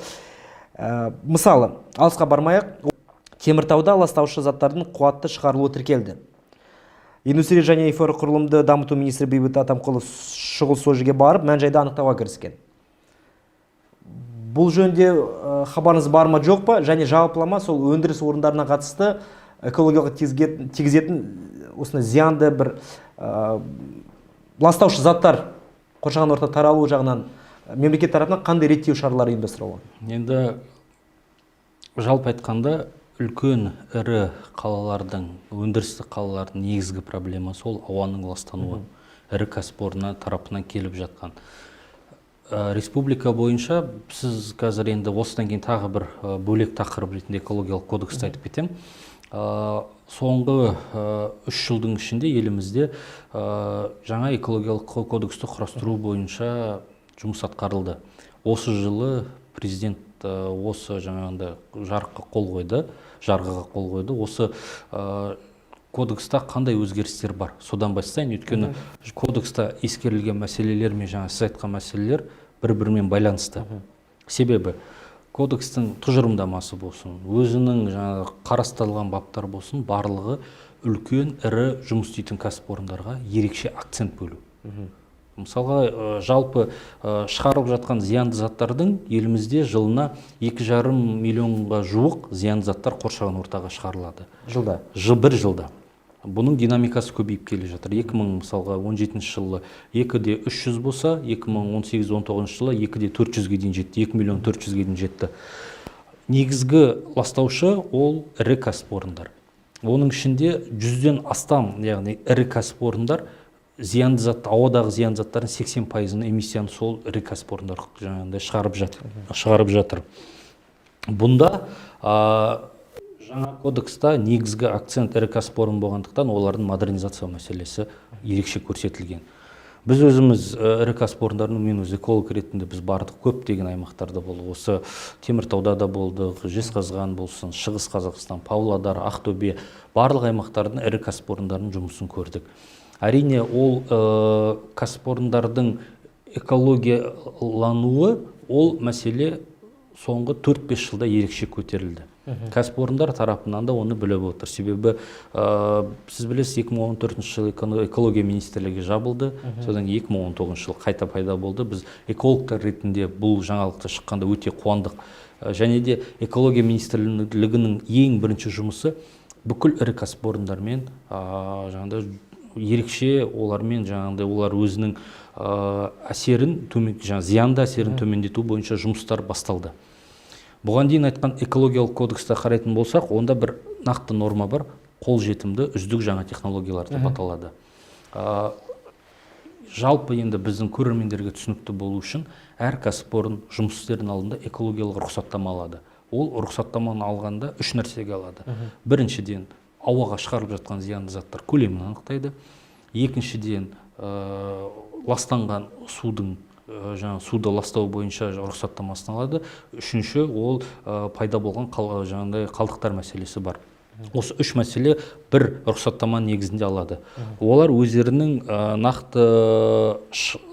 мысалы, алысқа бармай-ақ, Теміртауда ластаушы заттардың қуатты шығарылуы тіркелді. Индустрия және инфрақұрылымды дамыту министрі Бейбіт Атамқұлов шұғыл сол жерге барып, мән жайды анықтауға кіріскен. Бұл жөнінде хабарыңыз бар ма, жоқ па? Және жалпылама сол өндіріс орындарына қатысты экологияға тигізетін осындай зиянды бір ластаушы заттар қоршаған орта таралуы жағынан мемлекет тарапынан қандай реттеу шаралары ұйымдастырылған? Енді жалпы айтқанда, үлкен ірі қалалардың, өндірістік қалалардың негізгі проблемасы ол ауаның ластануы, ірі кәсіпорындар тарапынан келіп жатқан. Республика бойынша сіз қазір енді осыдан кейін тағы бір бөлек тақырып ретінде экологиялық кодексті айтып кетемін. Соңғы 3 жылдың ішінде елімізде жаңа экологиялық кодексті құрастыру бойынша жұмыс атқарылды. Осы жылы президент осы жаңағындай жарыққа қол қойды, жарғыға қол қойды. Осы кодекста қандай өзгерістер бар, содан бастайын, өйткені кодекста ескерілген мәселелер мен жаңа сіз айтқан мәселелер бір бірімен байланысты. Себебі кодекстің тұжырымдамасы болсын, өзінің жаңағы қарастырылған баптар болсын, барлығы үлкен ірі жұмыс істейтін кәсіпорындарға ерекше акцент бөлу. Мысалға, жалпы шығарылып жатқан зиянды заттардың елімізде жылына 2,5 миллионға жуық зиянды заттар қоршаған ортаға шығарылады. Жылда? Бір жылда. Бұның динамикасы көбейіп келе жатыр. 2000, мысалға, 17 жылы 2,3 болса, 2018-19 жылы 2,4-ге дейін жетті, 2 миллион 400-ге дейін жетті. Негізгі ластаушы ол ірі кәсіпорындар. Оның ішінде 100-ден астам, яғни ірі кәсіпорындар зиянды зат, ауадағы зиянды заттардың 80 пайызын, эмиссияны сол ірі кәсіпорындар жаңағындай шығарып жатыр. Бұнда жаңа кодекста негізгі акцент ірі кәсіпорын болғандықтан, олардың модернизация мәселесі ерекше көрсетілген. Біз өзіміз ірі кәсіпорындардың, мен өзі эколог ретінде, біз бардық, көптеген аймақтарда болдық. Осы Теміртауда да болдық, Жезқазған болсын, Шығыс Қазақстан, Павлодар, Ақтөбе, барлық аймақтардың ірі кәсіпорындарының жұмысын көрдік. Әрине, ол кәсіпорындардың экологиялануы, ол мәселе соңғы 4-5 жылда ерекше көтерілді. Кәсіпорындар тарапынан да оны біліп отыр. Себебі сіз білесіз, 2014 жылы экология министрлігі жабылды, содан кейін 2019 жылы қайта пайда болды. Біз экологтар ретінде бұл жаңалықты шыққанда өте қуандық. Және де экология министрлігінің ең бірінші жұмысы бүкіл ірі кәсіпорындармен жаңағыдай ерекше олармен жаңағыдай олар өзінің әсерін төмен, жаңа зиянды әсерін төмендету бойынша жұмыстар басталды. Бұған дейін айтқан экологиялық кодексте қарайтын болсақ, онда бір нақты норма бар, қолжетімді үздік жаңа технологиялар деп аталады. Жалпы енді біздің көрермендерге түсінікті болу үшін, әр кәсіпорын жұмыс істердің алдында экологиялық рұқсаттама алады. Ол рұқсаттаманы алғанда үш нәрсеге алады. Біріншіден, ауаға шығарылып жатқан зиянды заттар көлемін анықтайды. Екіншіден, ластанған судың, жаңағы суды ластау бойынша рұқсаттамасын алады. Үшінші, ол пайда болған жаңағыдай қалдықтар мәселесі бар. Осы үш мәселе бір рұқсаттама негізінде алады. Олар өздерінің нақты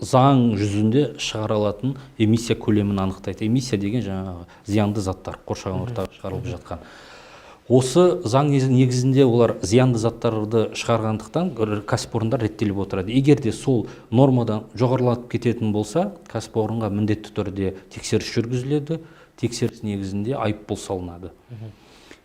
заң жүзінде шығара алатын эмиссия көлемін анықтайды. Эмиссия деген жаңағы зиянды заттар қоршаған ортаға шығарылып жатқан. Осы заң негізінде олар зиянды заттарды шығарғандықтан, кәсіпорындар реттеліп отырады. Егер де сол нормадан жоғарылатып кететін болса, кәсіпорынға міндетті түрде тексеріс жүргізіледі, тексеріс негізінде айыппұл салынады.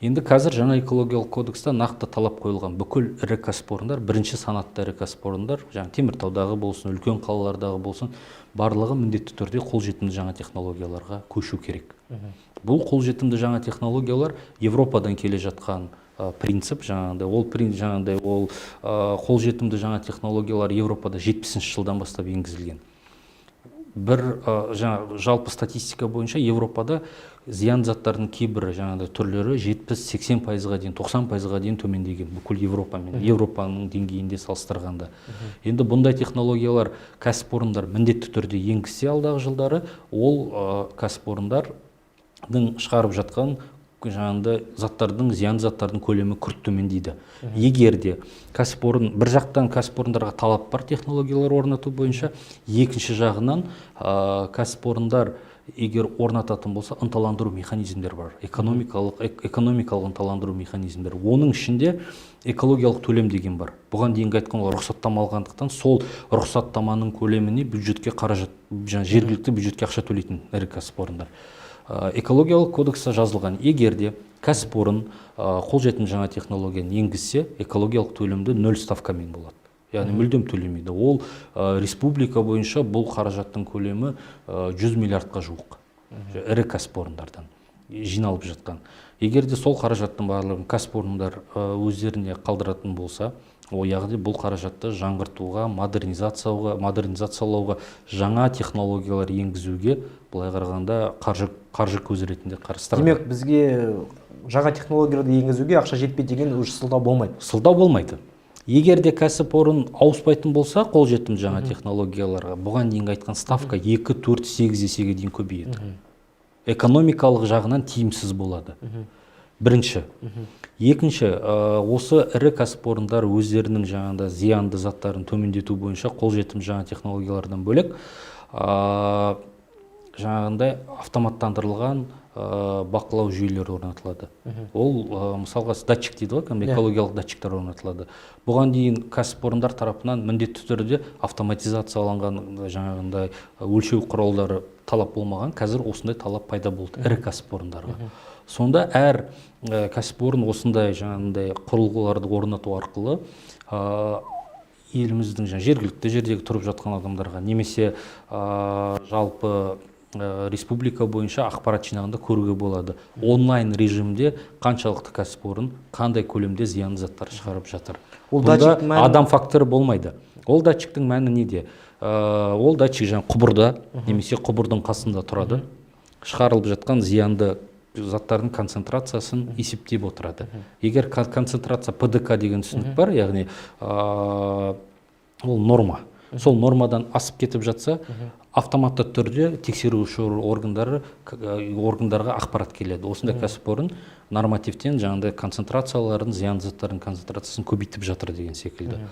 Енді қазір жаңа экологиялық кодекста нақты талап қойылған: бүкіл ірі кәсіпорындар, бірінші санатты ірі кәсіпорындар, жаңа Теміртаудағы болсын, үлкен қалалардағы болсын, барлығы міндетті түрде қолжетімді жаңа технологияларға көшу керек. Бұл қолжетімді жаңа технологиялар Европадан келе жатқан принцип. Жаңағыдай ол жаңағыдай ол қолжетімді жаңа технологиялар Европада 70-жылдан бастап енгізілген. Бір жаңа жалпы статистика бойынша Европада зиян заттардың кейбір жаңағыдай түрлері 70-80%-ға дейін, 90%-ға дейін төмендеген бүкіл Европамен, Европаның деңгейінде салыстырғанда. Енді бұндай технологиялар кәсіпорындар міндетті түрде енгізсе алдағы жылдары, ол кәсіпорындардың шығарып жатқан жаңағындай заттардың, зиян заттардың көлемі күрт төмендейді. Егер де кәсіпорын, бір жақтан кәсіпорындарға талап бар технологиялар орнату бойынша, екінші жағынан кәсіпорындар егер орнататын болса, ынталандыру механизмдері бар, экономикалық ынталандыру механизмдері. Оның ішінде экологиялық төлем деген бар. Бұған дейінгі айтқан, олар рұқсаттама алғандықтан, сол рұқсаттаманың көлеміне бюджетке қаражат, жаңа жергілікті бюджетке ақша төлейтін ірі кәсіпорындар. Экологиялық кодексте жазылған: егер де кәсіпорын қолжетімді жаңа технологияны енгізсе, экологиялық төлемді нөл ставкамен болады, яғни мүлдем төлемейді. Ол республика бойынша бұл қаражаттың көлемі 100 миллиардқа жуық ірі кәсіпорындардан жиналып жатқан. Егер де сол қаражаттың барлығын кәсіпорындар өздеріне қалдыратын болса, ол, яғни бұл қаражатты жаңғыртуға, модернизациялауға, жаңа технологиялар енгізуге, былай қарағанда, қаржы көзі ретінде қарастырады. Демек, бізге жаңа технологияларды енгізуге ақша жетпейді деген уже сылтау болмайды. Сылтау болмайды. Егер де кәсіпорын ауыспайтын болса қолжетімді жаңа технологияларға, бұған дейінгі айтқан ставка 2, 4, 8 есеге дейін көбейеді. Экономикалық жағынан тиімсіз болады. Бірінші. Екінші, осы ірі кәсіпорындар өздерінің жаңағыдай зиянды заттарын төмендету бойынша қолжетімді жаңа технологиялардан бөлек, жаңағындай автоматтандырылған бақылау жүйелері орнатылады. Ол мысалға, датчик дейді ғой, кәдімгі экологиялық датчиктер орнатылады. Бұған дейін кәсіпорындар тарапынан міндетті түрде автоматизацияланған жаңағындай өлшеу құралдары талап болмаған. Қазір осындай талап пайда болды ірі кәсіпорындарға. Сонда әр кәсіпорын осындай жаңағындай құрылғыларды орнату арқылы еліміздің жаңа жергілікті жердегі тұрып жатқан адамдарға немесе жалпы республика бойынша ақпарат жинағанда көруге болады онлайн режимде қаншалықты кәсіпорын қандай көлемде зиянды заттар шығарып жатыр. Ол Бұнда датчиктің мәні- адам факторы болмайды. Ол датчиктің мәні неде? Ол датчик жаңа құбырда немесе құбырдың қасында тұрады, шығарылып жатқан зиянды заттардың концентрациясын есептеп отырады. Егер концентрация, ПДК деген түсінік бар, яғни ол норма, сол нормадан асып кетіп жатса, автоматты түрде тексеруші органдарға ақпарат келеді: осындай кәсіпорын нормативтен жаңағыдай концентрацияларын, зиянды заттардың концентрациясын көбейтіп жатыр деген секілді.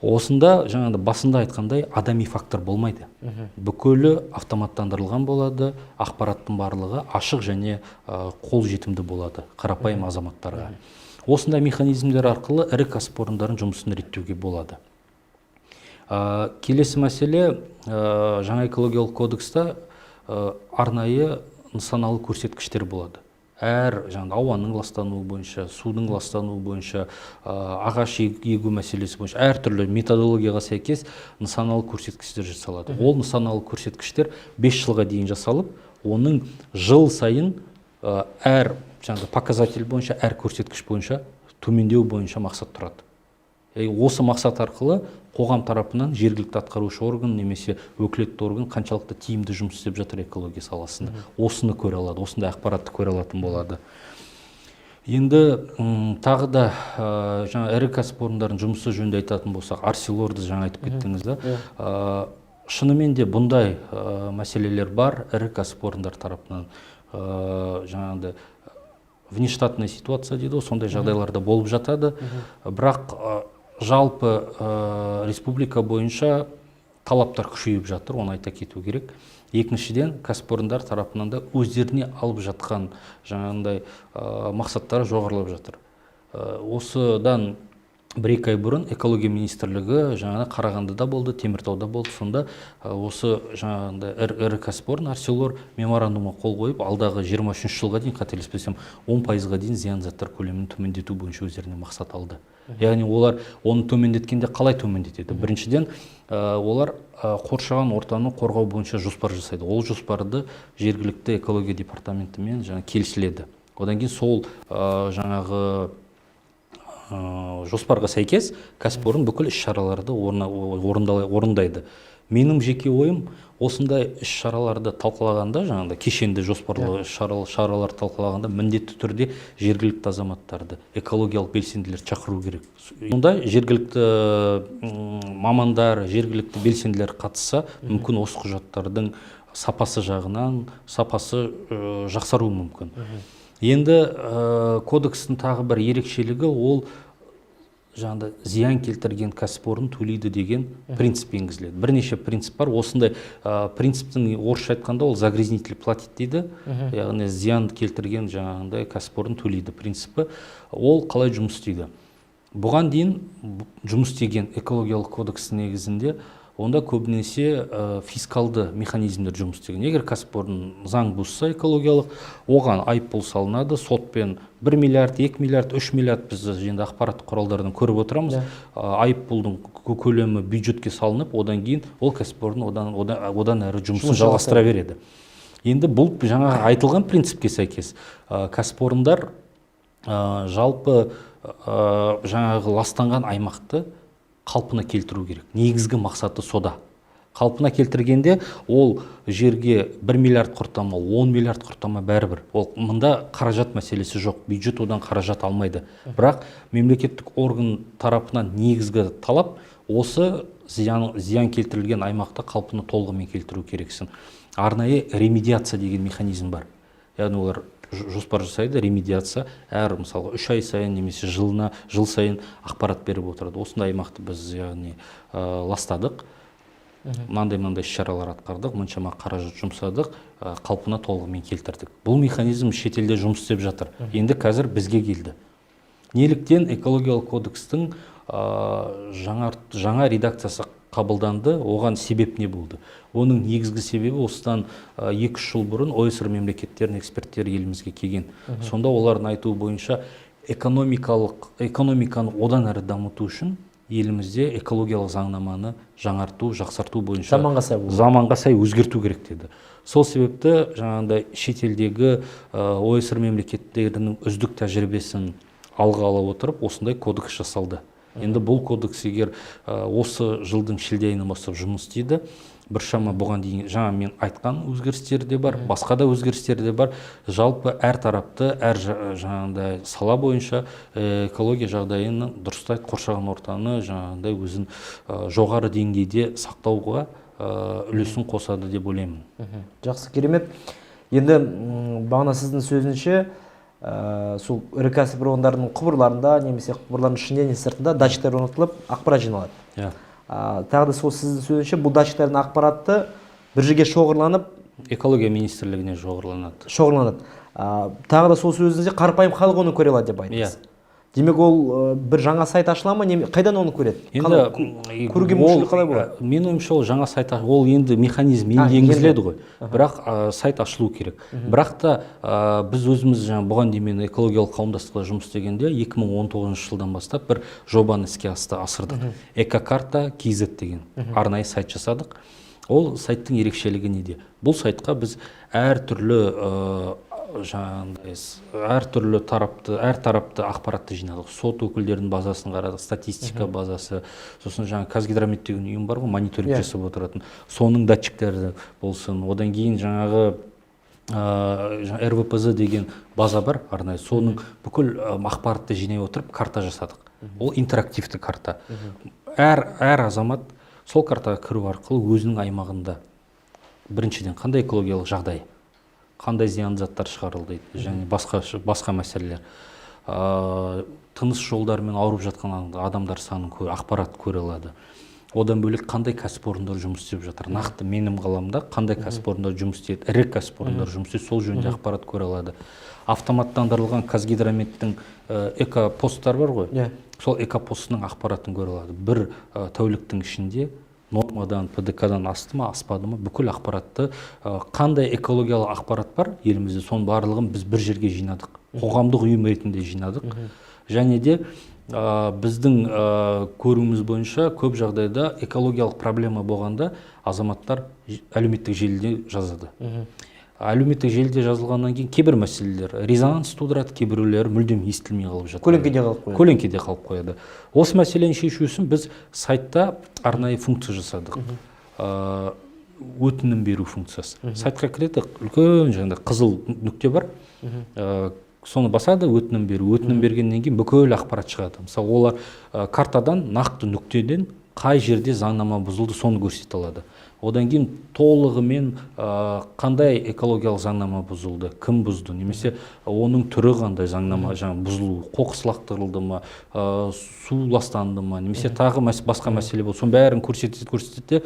Осында жаңағыдай басында айтқандай, адами фактор болмайды, бүкілі автоматтандырылған болады, ақпараттың барлығы ашық және қолжетімді болады қарапайым азаматтарға. Осындай механизмдер арқылы ірі кәсіпорындардың жұмысын реттеуге болады. Келесі мәселе, жаңа экологиялық кодекста арнайы нысаналы көрсеткіштер болады. Әр жаңағы ауаның ластануы бойынша, судың ластануы бойынша, ағаш егу мәселесі бойынша әртүрлі методологияға сәйкес нысаналы көрсеткіштер жасалады. Ол нысаналы көрсеткіштер 5 жылға дейін жасалып, оның жыл сайын әр жаңағы показатель бойынша, әр көрсеткіш бойынша төмендеу бойынша мақсат тұрады. Осы мақсат арқылы қоғам тарапынан жергілікті атқарушы орган немесе өкілетті орган қаншалықты тиімді жұмыс істеп жатыр экология саласында, осыны көре алады, осындай ақпаратты көре алатын болады. Енді тағы да жаңа ірі кәсіпорындардың жұмысы жөнінде айтатын болсақ, Арселорды жаңа айтып кеттіңіз да. Шынымен де бұндай мәселелер бар ірі кәсіпорындар тарапынан, жаңағыдай внештатная ситуация дейді ғой, сондай жағдайлар да болып жатады. Бірақ жалпы республика бойынша талаптар күшейіп жатыр, оны айта кету керек. Екіншіден, кәсіпорындар тарапынан да өздеріне алып жатқан жаңағындай мақсаттары жоғарылап жатыр. Осыдан 1-2 ай бұрын экология министрлігі жаңағы Қарағандыда болды, Теміртауда болды. Сонда осы жаңағындай ірі кәсіпорын Арселор меморандумға қол қойып, алдағы 23 жылға дейін, қателеспесем, 10%-ға дейін зиян заттар көлемін төмендету бойынша өздеріне мақсат алды. Яғни олар оны төмендеткенде қалай төмендетеді? Біріншіден, олар қоршаған ортаны қорғау бойынша жоспар жасайды. Ол жоспарды жергілікті экология департаментімен жаңа келісіледі. Одан кейін сол жаңағы жоспарға сәйкес кәсіпорын бүкіл іс шараларды орындайды. Менің жеке ойым, осындай іс шараларды талқылағанда, жаңағыдай кешенді жоспарлы шаралар талқылағанда, міндетті түрде жергілікті азаматтарды, экологиялық белсенділерді шақыру керек. Онда жергілікті мамандар, жергілікті белсенділер қатысса, мүмкін, осы құжаттардың сапасы жағынан сапасы жақсаруы мүмкін. Енді кодекстің тағы бір ерекшелігі, ол жаңағыдай зиян келтірген кәсіпорын төлейді деген принцип енгізіледі. Бірнеше принцип бар осындай. Принциптің орысша айтқанда, ол «загрязнитель платит» дейді, яғни зиян келтірген жаңағындай кәсіпорын төлейді принципі. Ол қалай жұмыс істейді? Бұған дейін жұмыс істеген экологиялық кодекстің негізінде онда көбінесе фискалды механизмдер жұмыс істеген. Егер кәсіпорын заң бұзса экологиялық, оған айыппұл салынады сотпен, 1 миллиард, 2 миллиард, 3 миллиард, біз енді ақпараттық құралдардан көріп отырамыз. Айыппұлдың көлемі бюджетке салынып, одан кейін ол кәсіпорын одан әрі жұмысын Жұмыс жалғастыра береді. Енді бұл жаңағы айтылған принципке сәйкес кәсіпорындар жалпы жаңағы ластанған аймақты қалпына келтіру керек. Негізгі мақсаты сода. Қалпына келтіргенде ол жерге 1 миллиард құрта ма, 10 миллиард құрта ма, бәрібір. Ол мында қаражат мәселесі жоқ, бюджет одан қаражат алмайды. Бірақ мемлекеттік орган тарапынан негізгі талап: осы зиян келтірілген аймақты қалпына толығымен келтіру керексің. Арнайы ремедиация деген механизм бар, яғни олар жоспар жасайды, ремедиация әр, мысалға, 3 ай сайын немесе жыл сайын ақпарат беріп отырады: осындай аймақты біз, яғни, ластадық, мынандай мынандай іс шаралар атқардық, мұншама қаражат жұмсадық, қалпына толығымен келтірдік. Бұл механизм шетелде жұмыс істеп жатыр, енді қазір бізге келді. Неліктен экологиялық кодекстің жаңа редакциясы қабылданды, оған себеп не болды? Оның негізгі себебі, осыдан 2-3 жыл бұрын ОЭСР мемлекеттерінің эксперттері елімізге келген. Сонда олардың айтуы бойынша, экономиканы одан әрі дамыту үшін елімізде экологиялық заңнаманы жаңарту, жақсарту бойынша Заманға сай болу. Заманға сай өзгерту керек деді. Сол себепті жаңағындай шетелдегі ОЭСР мемлекеттерінің үздік тәжірибесін алға ала отырып, осындай кодекс жасалды. Енді бұл кодекс егер осы жылдың шілде айынан бастап жұмыс істейді. Біршама бұған дейін жаңа мен айтқан өзгерістер де бар, басқа да өзгерістер де бар. Жалпы әр тарапты, әр жаңағындай сала бойынша экология жағдайын дұрыстайды, қоршаған ортаны жаңағындай өзін жоғары деңгейде сақтауға үлесін қосады деп ойлаймын. Жақсы, керемет. Енді бағана сіздің сөзінше, сол ірі кәсіпорындардың құбырларында немесе құбырлардың ішінде не сыртында датчиктер орнатылып, ақпарат жиналады. Иә. Тағы да сол сіздің сөзінше, бұл датчиктердің ақпаратты бір жерге шоғырланып, Экология министрлігіне шоғырланады. Шоғырланады. Тағы да сол сөзіңізде қарапайым халық оны көре алады деп айттыңыз. Иә. Демек, ол бір жаңа сайт ашыла ма, неме, қайдан оны көреді? Енді Көруге ол, мүмкіншілік қалай болады? Менің ойымша, ол жаңа сайт ол енді механизм енді енді. енгізіледі ғой, бірақ сайт ашылу керек. Бірақ та біз өзіміз жаңа бұған дейін мен экологиялық қауымдастықта жұмыс істегенде, 2019 жылдан бастап бір жобаны іске асырдық. Экокарта kz деген арнайы сайт жасадық. Ол сайттың ерекшелігі неде? Бұл сайтқа біз әртүрлі жаңағындай әртүрлі тарапты, әр тарапты ақпаратты жинадық. Сот өкілдерінің базасын қарадық, статистика базасы, сосын жаңа Казгидромет деген ұйым бар ғой, мониторинг жасап отыратын, соның датчиктері болсын, одан кейін жаңағы РВПЗ деген база бар арнайы, соның бүкіл ақпаратты жинай отырып, карта жасадық. Ол интерактивті карта. Әр азамат сол картаға кіру арқылы өзінің аймағында біріншіден қандай экологиялық жағдай, қандай зиянды заттар шығарылды және басқа мәселелер, тыныс жолдарымен ауырып жатқан адамдар санын ақпарат көре алады. Одан бөлек, қандай кәсіпорындар жұмыс істеп жатыр, нақты менің қаламда қандай кәсіпорындар жұмыс істейді, ірі кәсіпорындар жұмыс істейді, сол жөнінде ақпарат көре алады. Автоматтандырылған Казгидрометтің экопосттар бар ғой, сол экопостының ақпаратын көре алады. Бір тәуліктің ішінде нормадан, ПДК-дан асты ма, аспады ма, бүкіл ақпаратты, қандай экологиялық ақпарат бар елімізде, соның барлығын біз бір жерге жинадық, қоғамдық ұйым ретінде жинадық. Және де біздің көруіміз бойынша, көп жағдайда экологиялық проблема болғанда азаматтар әлеуметтік желіде жазады. Әлеуметтік желіде жазылғаннан кейін кейбір мәселелер резонанс тудырады, кейбіреулері мүлдем естілмей қалып жатады. Көлеңкеде қалып қояды. Көлеңкеде қалып қояды. Осы мәселені шешу үшін біз сайтта арнайы функция жасадық. өтінім беру функциясы. Сайтқа кіреді, үлкен жаңағыдай қызыл нүкте бар, соны басады, өтінім беру. Өтінім бергеннен кейін бүкіл ақпарат шығады. Мысалы, олар картадан нақты нүктеден қай жерде заңнама бұзылды, соны көрсете алады. Одан кейін толығымен қандай экологиялық заңнама бұзылды, кім бұзды немесе оның түрі қандай, заңнама жаңа бұзылу, қоқыс лақтырылды ма, су ластанды ма немесе тағы басқа мәселе болды, соның бәрін көрсетеді, көрсетеді де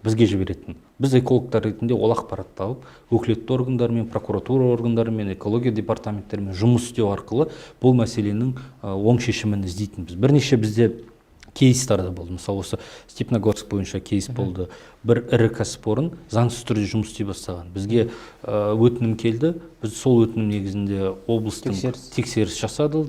бізге жіберетін. Біз экологтар ретінде ол ақпаратты алып, өкілетті органдармен, прокуратура органдарымен, экология департаменттерімен жұмыс істеу арқылы бұл мәселенің оң шешімін іздейтінбіз. Бірнеше бізде кейстар да болды. Мысалы, осы Степногорск бойынша кейс болды. Бір ірі кәсіпорын заңсыз түрде жұмыс істей бастаған. Бізге өтінім келді. Біз сол өтінім негізінде облыстың Тексеріс. тексеріс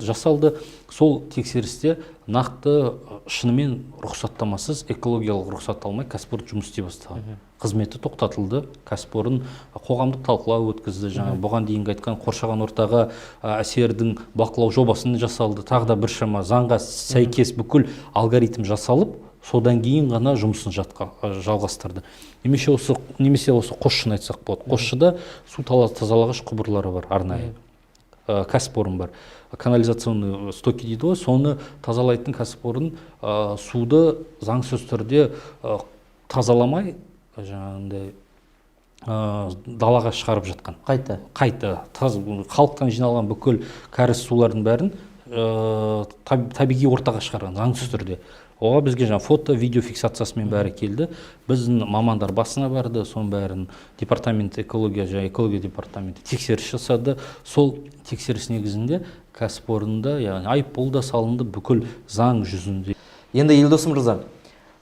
жасалды. Сол тексерісте нақты шынымен рұқсаттамасыз, экологиялық рұқсат алмай кәсіпорын жұмыс істей бастаған. Қызметі тоқтатылды. Кәсіпорын қоғамдық талқылау өткізді, жаңа бұған дейінгі айтқан қоршаған ортаға әсердің бақылау жобасын жасалды, тағы да біршама заңға сәйкес бүкіл алгоритм жасалып, содан кейін ғана жұмысын жалғастырды. Немесе осы Қосшыны айтсақ болады. Қосшыда су тазалағыш құбырлары бар, арнайы кәсіпорын бар, канализационный стоки дейді ғой, соны тазалайтын кәсіпорын суды заңсыз түрде тазаламай, жаңағындай далаға шығарып жатқан. Қайта. Қайта халықтан жиналған бүкіл кәріз сулардың бәрін табиғи ортаға шығарған заңсыз түрде. Оған бізге жаңа фото, видео фиксациясымен бәрі келді. Біздің мамандар басына барды, соның бәрін департамент экология және экология департаменті тексеріс жасады. Сол тексеріс негізінде кәсіпорында, яғни, айыппұл да салынды, бүкіл заң жүзінде. Енді, Елдос мырза,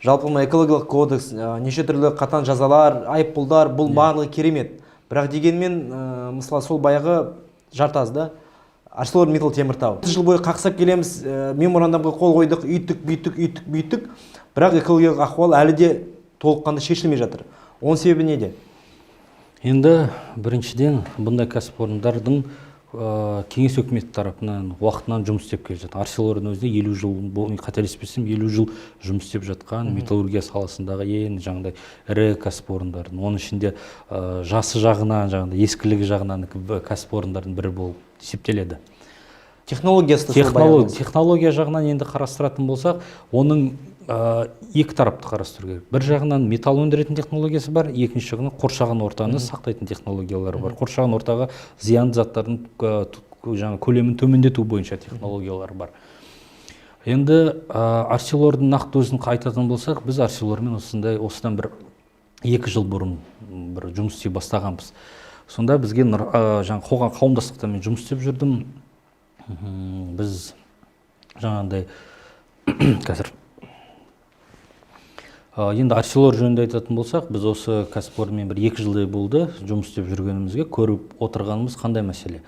жалпы мына экологиялық кодекс, неше түрлі қатаң жазалар, айыппұлдар, бұл барлығы керемет. Бірақ дегенмен, мысалы, сол баяғы Жартазда ArcelorMittal Теміртау, 30 жыл бойы қақсап келеміз, меморандумға қол қойдық, үйттік, бүйттік, үйттік, бүйттік, бірақ экологиялық ахуал әлі де толыққанды шешілмей жатыр. Оның себебі неде? Енді біріншіден, бұндай кәсіпорындардың кеңес өкіметі тарапынан уақытынан жұмыс істеп келе жатыр. Арселордың өзінде 50 жыл, қателеспесем, 50 жыл жұмыс істеп жатқан, металлургия саласындағы ең жаңағыдай ірі кәсіпорындардың, оның ішінде жасы жағынан, жаңағыдай ескілігі жағынан кәсіпорындардың бірі болып есептеледі. Технологиясы да сол баяғы. Технология жағынан енді қарастыратын болсақ, оның екі тарапты қарастыру керек. Бір жағынан металл өндіретін технологиясы бар, екінші жағынан қоршаған ортаны сақтайтын технологиялары бар, қоршаған ортаға зиянды заттардың жаңа көлемін төмендету бойынша технологиялар бар. Енді Арселордың нақты өзін айтатын болсақ, біз Арселормен осындай осыдан бір 2 жыл бұрын бір жұмыс істей бастағанбыз. Сонда бізге жаңа қоғам қауымдастықта мен жұмыс істеп жүрдім. Біз жаңағындай қазір енді Арселор жөнінде айтатын болсақ, біз осы кәсіпорынмен бір 2 жылдай болды жұмыс істеп жүргенімізге. Көріп отырғанымыз қандай мәселе?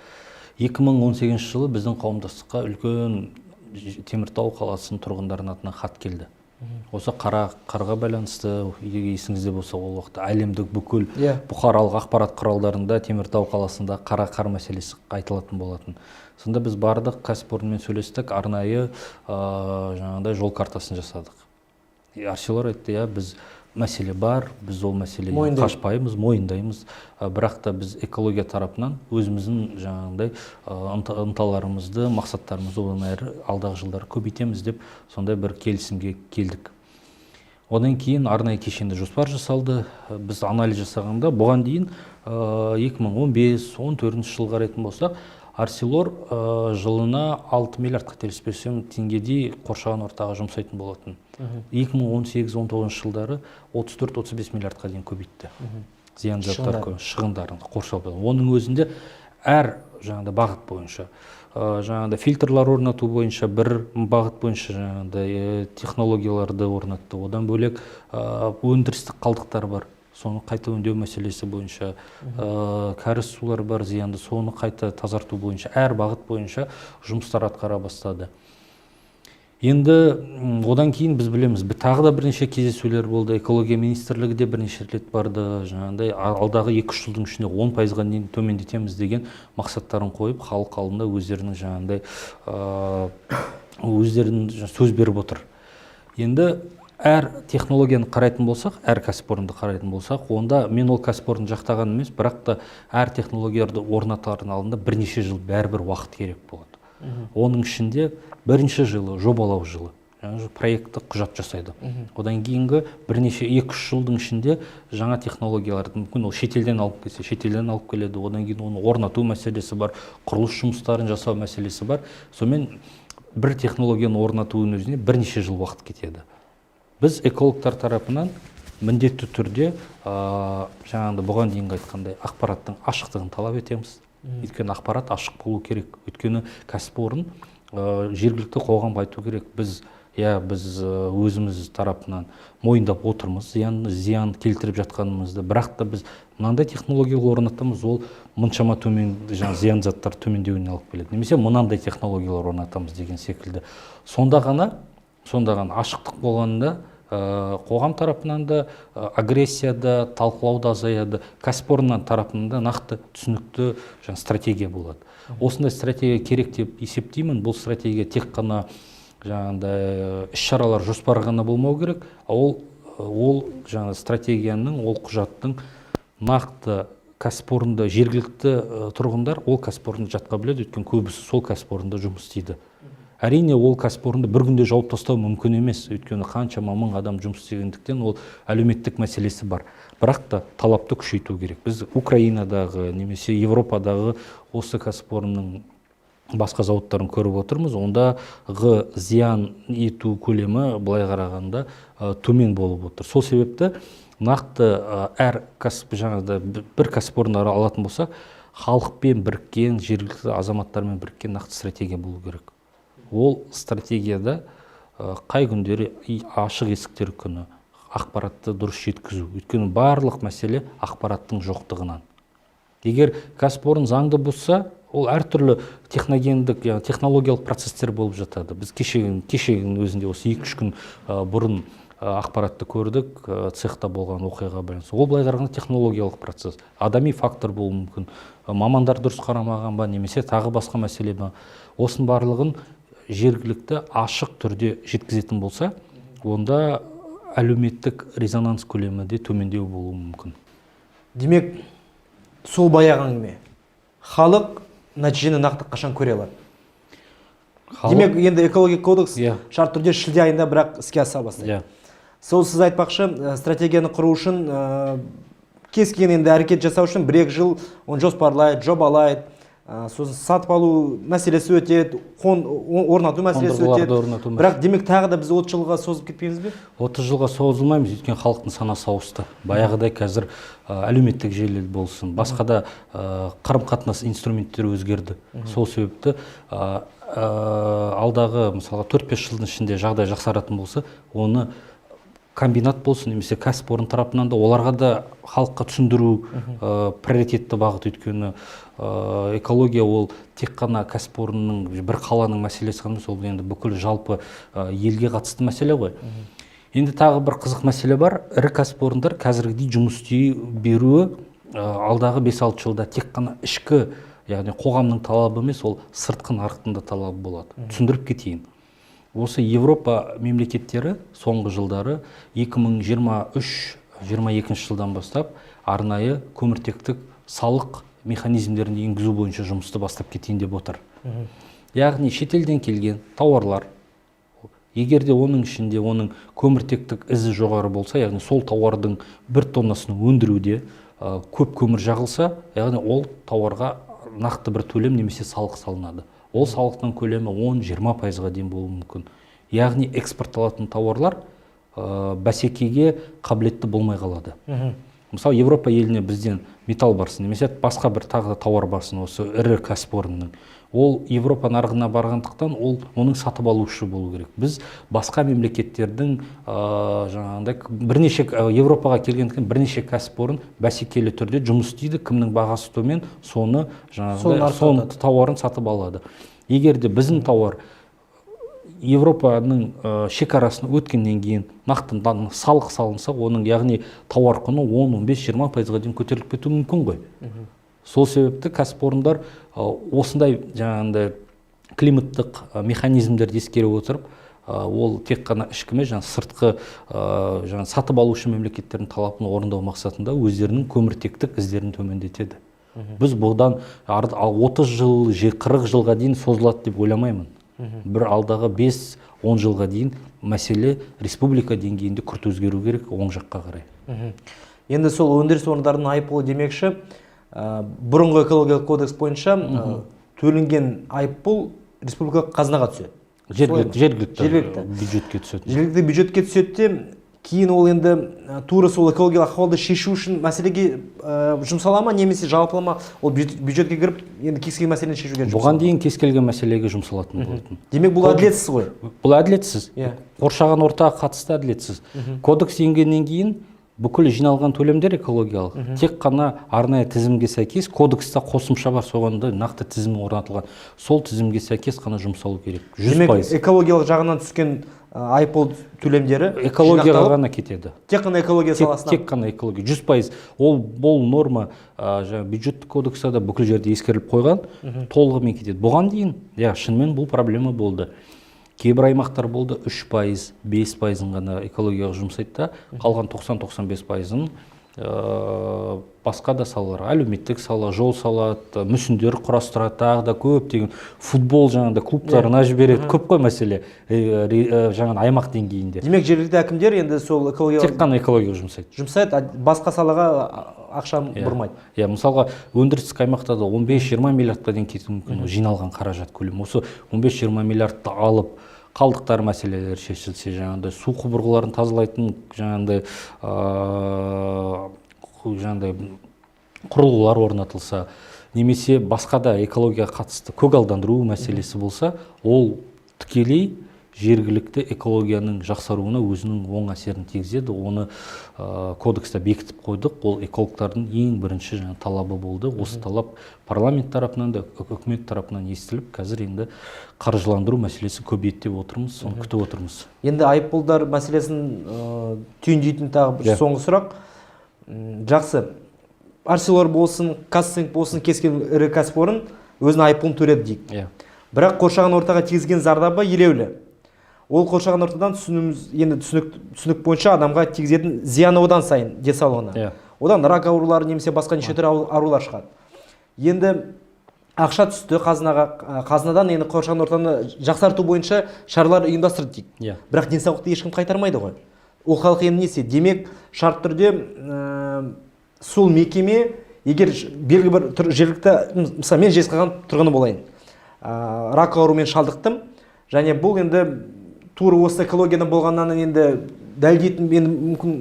2018 жылы біздің қауымдастыққа үлкен Теміртау қаласының тұрғындарының атынан хат келді. Осы қара қарға байланысты. Егер есіңізде болса, ол уақытта әлемдік бүкіл бұқаралық ақпарат құралдарында Теміртау қаласында қара қар мәселесі айтылатын болатын. Сонда біз бардық, кәсіпорынмен сөйлестік, арнайы жаңағыдай жол картасын жасадық. И Арселор айтты: «Иә, біз мәселе бар, біз ол мәселеден Мойындаймыз. қашпаймыз, мойындаймыз. Бірақ та біз экология тарапынан өзіміздің жаңағындай ынталарымызды, мақсаттарымызды одан әрі алдағы жылдары көбейтеміз», — деп сондай бір келісімге келдік. Одан кейін арнайы кешенді жоспар жасалды. Біз анализ жасағанда, бұған дейін 2015-14 жылға қарайтын болсақ, Арселор жылына 6 миллиард, қателеспесем, теңгедей қоршаған ортаға жұмсайтын болатын. 2018-19 жылдары 34-35 миллиардқа дейін көбейтті зиянды заттар Шығындарын. Шығындарын қоршап. Оның өзінде әр жаңағыдай бағыт бойынша, жаңағыдай фильтрлар орнату бойынша бір бағыт бойынша жаңағыдай технологияларды орнатты. Одан бөлек өндірістік қалдықтар бар, соны қайта өңдеу мәселесі бойынша, кәріз сулар бар зиянды, соны қайта тазарту бойынша әр бағыт бойынша жұмыстар атқара бастады. Енді одан кейін біз білеміз, тағы да бірнеше кездесулер болды. Экология министрлігі де бірнеше рет барды, жаңағыдай алдағы 2-3 жылдың ішінде 10%-ға дейін төмендетеміз деген мақсаттарын қойып, халық алдында өздерінің жаңағыдай өздерінің сөз беріп отыр. Енді Әр технологияны қарайтын болсақ, әр кәсіпорынды қарайтын болсақ, онда мен ол кәсіпорынды жақтағаным емес, бірақ та әр технологияларды орнатардың алдында бірнеше жыл бәрібір уақыт керек болады. Оның ішінде бірінші жылы жобалау жылы, жаңағы проекттік құжат жасайды. Одан кейінгі бірнеше 2-3 жылдың ішінде жаңа технологияларды, мүмкін ол шетелден алып келсе, шетелден алып келеді. Одан кейін оны орнату мәселесі бар, құрылыс жұмыстарын жасау мәселесі бар. Сонымен бір технологияны орнатудың өзіне бірнеше жыл уақыт кетеді. Біз экологтар тарапынан міндетті түрде жаңағыдай бұған дейінгі айтқандай ақпараттың ашықтығын талап етеміз. Өйткені ақпарат ашық болу керек. Өйткені кәсіпорын жергілікті қоғамға айту керек: біз, иә, біз өзіміз тарапынан мойындап отырмыз зиян келтіріп жатқанымызды, бірақ та біз мынандай технологиялар орнатамыз, ол мұншама төмен жаңағы зиян заттар төмендеуіне алып келеді, немесе мынандай технологиялар орнатамыз деген секілді. Сонда ғана ашықтық болғанда қоғам тарапынан да агрессия да, талқылау да азаяды, кәсіпорынның тарапынан да нақты түсінікті жаңа стратегия болады. Осындай стратегия керек деп есептеймін. Бұл стратегия тек қана жаңағындай іс шаралар жоспары ғана болмау керек, ол жаңа стратегияның, ол құжаттың нақты кәсіпорында жергілікті тұрғындар ол кәсіпорынды жатқа біледі, өйткені көбісі сол кәсіпорында жұмыс істейді. Әрине, ол кәсіпорынды бір күнде жауып тастау мүмкін емес, өйткені қаншама мың адам жұмыс істегендіктен, ол әлеуметтік мәселесі бар. Бірақ та талапты күшейту керек. Біз Украинадағы немесе Европадағы осы кәсіпорынның басқа зауыттарын көріп отырмыз, ондағы зиян ету көлемі былай қарағанда төмен болып отыр. Сол себепті нақты әр кәсіп, жаңағыдай бір кәсіпорын алатын болсақ, халықпен біріккен, жергілікті азаматтармен біріккен нақты стратегия болу керек. Ол стратегияда қай күндері ашық есіктер күні, ақпаратты дұрыс жеткізу, өйткені барлық мәселе ақпараттың жоқтығынан. Егер кәсіпорын заңды бұзса, ол әртүрлі техногендік, яғни технологиялық процесстер болып жатады. Біз кешегінің өзінде, осы 2-3 күн бұрын ақпаратты көрдік, цехта болған оқиғаға байланысты. Ол былай қарағанда технологиялық процесс, адами фактор болуы мүмкін, мамандар дұрыс қарамаған ба немесе тағы басқа мәселе ма. Осының барлығын жергілікті ашық түрде жеткізетін болса, онда әлеуметтік резонанс көлемі де төмендеу болуы мүмкін. Демек, сол баяғы әңгіме: халық нәтижені нақты қашан көре алады? Демек, енді экология кодекс шартты түрде шілде айында бірақ іске аса бастайды. Иә. Сол сіз айтпақшы, стратегияны құру үшін, кез келген енді әрекет жасау үшін 1-2 жыл оны жоспарлайды, жобалайды, сосын сатып алу мәселесі өтеді, орнату мәселесі Қондырғыларды өтеді. орнату. Бірақ демек, тағы да біз 30 жылға созып кетпейміз бе? 30 жылға созылмаймыз, өйткені халықтың санасы ауысты. Баяғыдай қазір әлеуметтік желі болсын, басқа да қарым қатынас инструменттері өзгерді. Сол себепті алдағы, мысалға, 4-5 жылдың ішінде жағдай жақсаратын болса, оны комбинат болсын немесе кәсіпорын тарапынан да, оларға да халыққа түсіндіру приоритетті бағыт. Өйткені экология ол тек қана кәсіпорынның, бір қаланың мәселесі ғана емес, ол енді бүкіл жалпы елге қатысты мәселе ғой. Енді тағы бір қызық мәселе бар: ірі кәсіпорындар қазіргідей жұмыс істей беруі алдағы 5-6 жылда тек қана ішкі, яғни қоғамның талабы емес, ол сыртқы нарықтың да талабы болады. Түсіндіріп кетейін. Осы Европа мемлекеттері соңғы жылдары, 2023-22 жылдан бастап арнайы көміртектік салық механизмдерін енгізу бойынша жұмысты бастап кетейін деп отыр. Яғни шетелден келген тауарлар, егер де оның ішінде оның көміртектік ізі жоғары болса, яғни сол тауардың бір тоннасын өндіруде көп көмір жағылса, яғни ол тауарға нақты бір төлем немесе салық салынады. Ол салықтың көлемі 10-20%-ға дейін болуы мүмкін. Яғни экспортталатын тауарлар бәсекеге қабілетті болмай қалады. Мысалы, Европа еліне бізден металл барсын немесе басқа бір тағы да тауар барсын, осы ірі кәсіпорынның, ол Европа нарығына барғандықтан, ол оның сатып алушы болу керек. Біз басқа мемлекеттердің жаңағындай бірнеше Европаға келгендіктен, бірнеше кәсіпорын бәсекелі түрде жұмыс істейді. Кімнің бағасы төмен, соны жаңағындай соны соның тауарын сатып алады. Егер де біздің тауар Европаның шекарасын өткеннен кейін нақты салық салынса, оның, яғни тауар құны 10, 15, 20%-ға дейін көтеріліп кетуі мүмкін ғой. Сол себепті кәсіпорындар осындай жаңағындай климаттық механизмдерді ескере отырып, Ол тек қана ішкі емес, жаңа сыртқы, жаңа сатып алушы мемлекеттердің талабын орындау мақсатында өздерінің көміртектік іздерін төмендетеді. Біз бұдан 30 жыл, 40 жылға дейін созылады деп ойламаймын. Бір алдағы 5-10 жылға дейін мәселе республика деңгейінде күрт өзгеру керек оң жаққа қарай. Енді сол өндіріс орындарының айыппұлы демекші, бұрынғы экологиялық кодекс бойынша төленген айыппұл республикалық қазынаға түседі. Жергілікті бюджетке түседі. Жергілікті бюджетке түседі де, кейін ол енді тура сол экологиялық ахуалды шешу үшін мәселеге жұмсала ма, немесе жалпылама ол бюджетке кіріп, енді кез келген мәселені шешуге жұмсала? Бұған дейін кез келген мәселеге жұмсалатын болатын. Демек, бұл әділетсіз ғой? Бұл әділетсіз. Қоршаған ортаға қатысты әділетсіз. Кодекс енгеннен кейін бүкіл жиналған төлемдер экологиялық тек қана арнайы тізімге сәйкес, кодекста қосымша бар, соған да нақты тізім орнатылған, сол тізімге сәйкес қана жұмсалу керек. 100%. Демек, экологиялық жағынан түскен айыппұл төлемдері экологияға ғана кетеді. Тек қана экология саласына. Тек қана экология, 100%. Ол бұл норма жаңа бюджеттік кодекста да бүкіл жерде ескеріліп қойған, толығымен кетеді. Бұған дейін, иә, шынымен бұл проблема болды. Кейбір аймақтар болды, 3%, 5%-ын ғана экологияға жұмсайды да, қалған 90-95%-ын басқа да салалар, әлеуметтік сала, жол салады, мүсіндер құрастырады, тағы да көптеген футбол жаңағыдай клубтарына жібереді. Көп қой мәселе, жаңағы аймақ деңгейінде. Демек, жергілікті әкімдер енді сол экология тек қана экологияға жұмсайды. Жұмсайды, басқа салаға ақша бұрмайды. Иә, мысалға, өндірістік аймақта да 15-20 миллиардқа дейін кетуі мүмкін жиналған қаражат көлемі. Осы 15-20 миллиардты алып, қалдықтар мәселелері шешілсе, жаңағыдай су құбырларын тазалайтын жаңағыдай құрылғылар орнатылса, немесе басқа да экологияға қатысты көгалдандыру мәселесі болса, ол тікелей жергілікті экологияның жақсаруына өзінің оң әсерін тигізеді. Оны кодекста бекітіп қойдық. Ол экологтардың ең бірінші жаңа талабы болды. Осы талап парламент тарапынан да, үкімет тарапынан естіліп, қазір енді қаржыландыру мәселесі көбейеді деп отырмыз, соны күтіп отырмыз. Енді айыппұлдар мәселесін түйіндейтін тағы бір соңғы сұрақ. Жақсы, Арселор болсын, Казцинк болсын, кез келген ірі кәсіпорын өзінің айыппұлын төледі дейік. Бірақ қоршаған ортаға тигізген зардабы елеулі. Ол қоршаған ортадан түсінуіміз, енді түсінік бойынша адамға тигізетін зияны одан сайын денсаулығына. Одан рак аурулары немесе басқа неше түрлі аурулар шығады. Енді ақша түсті қазынаға, қазынадан енді қоршаған ортаны жақсарту бойынша шаралар ұйымдастырды дейік. Бірақ денсаулықты ешкім қайтармайды ғой. Ол халық енді не істейді? Демек, шарт түрде сол мекеме, егер белгілі бір жергілікті, мысалы, мен Жезқазған тұрғыны болайын, рак ауруымен шалдықтым, және бұл енді тура осы экологиядан болғаннан енді дәлелдейтін енді мүмкін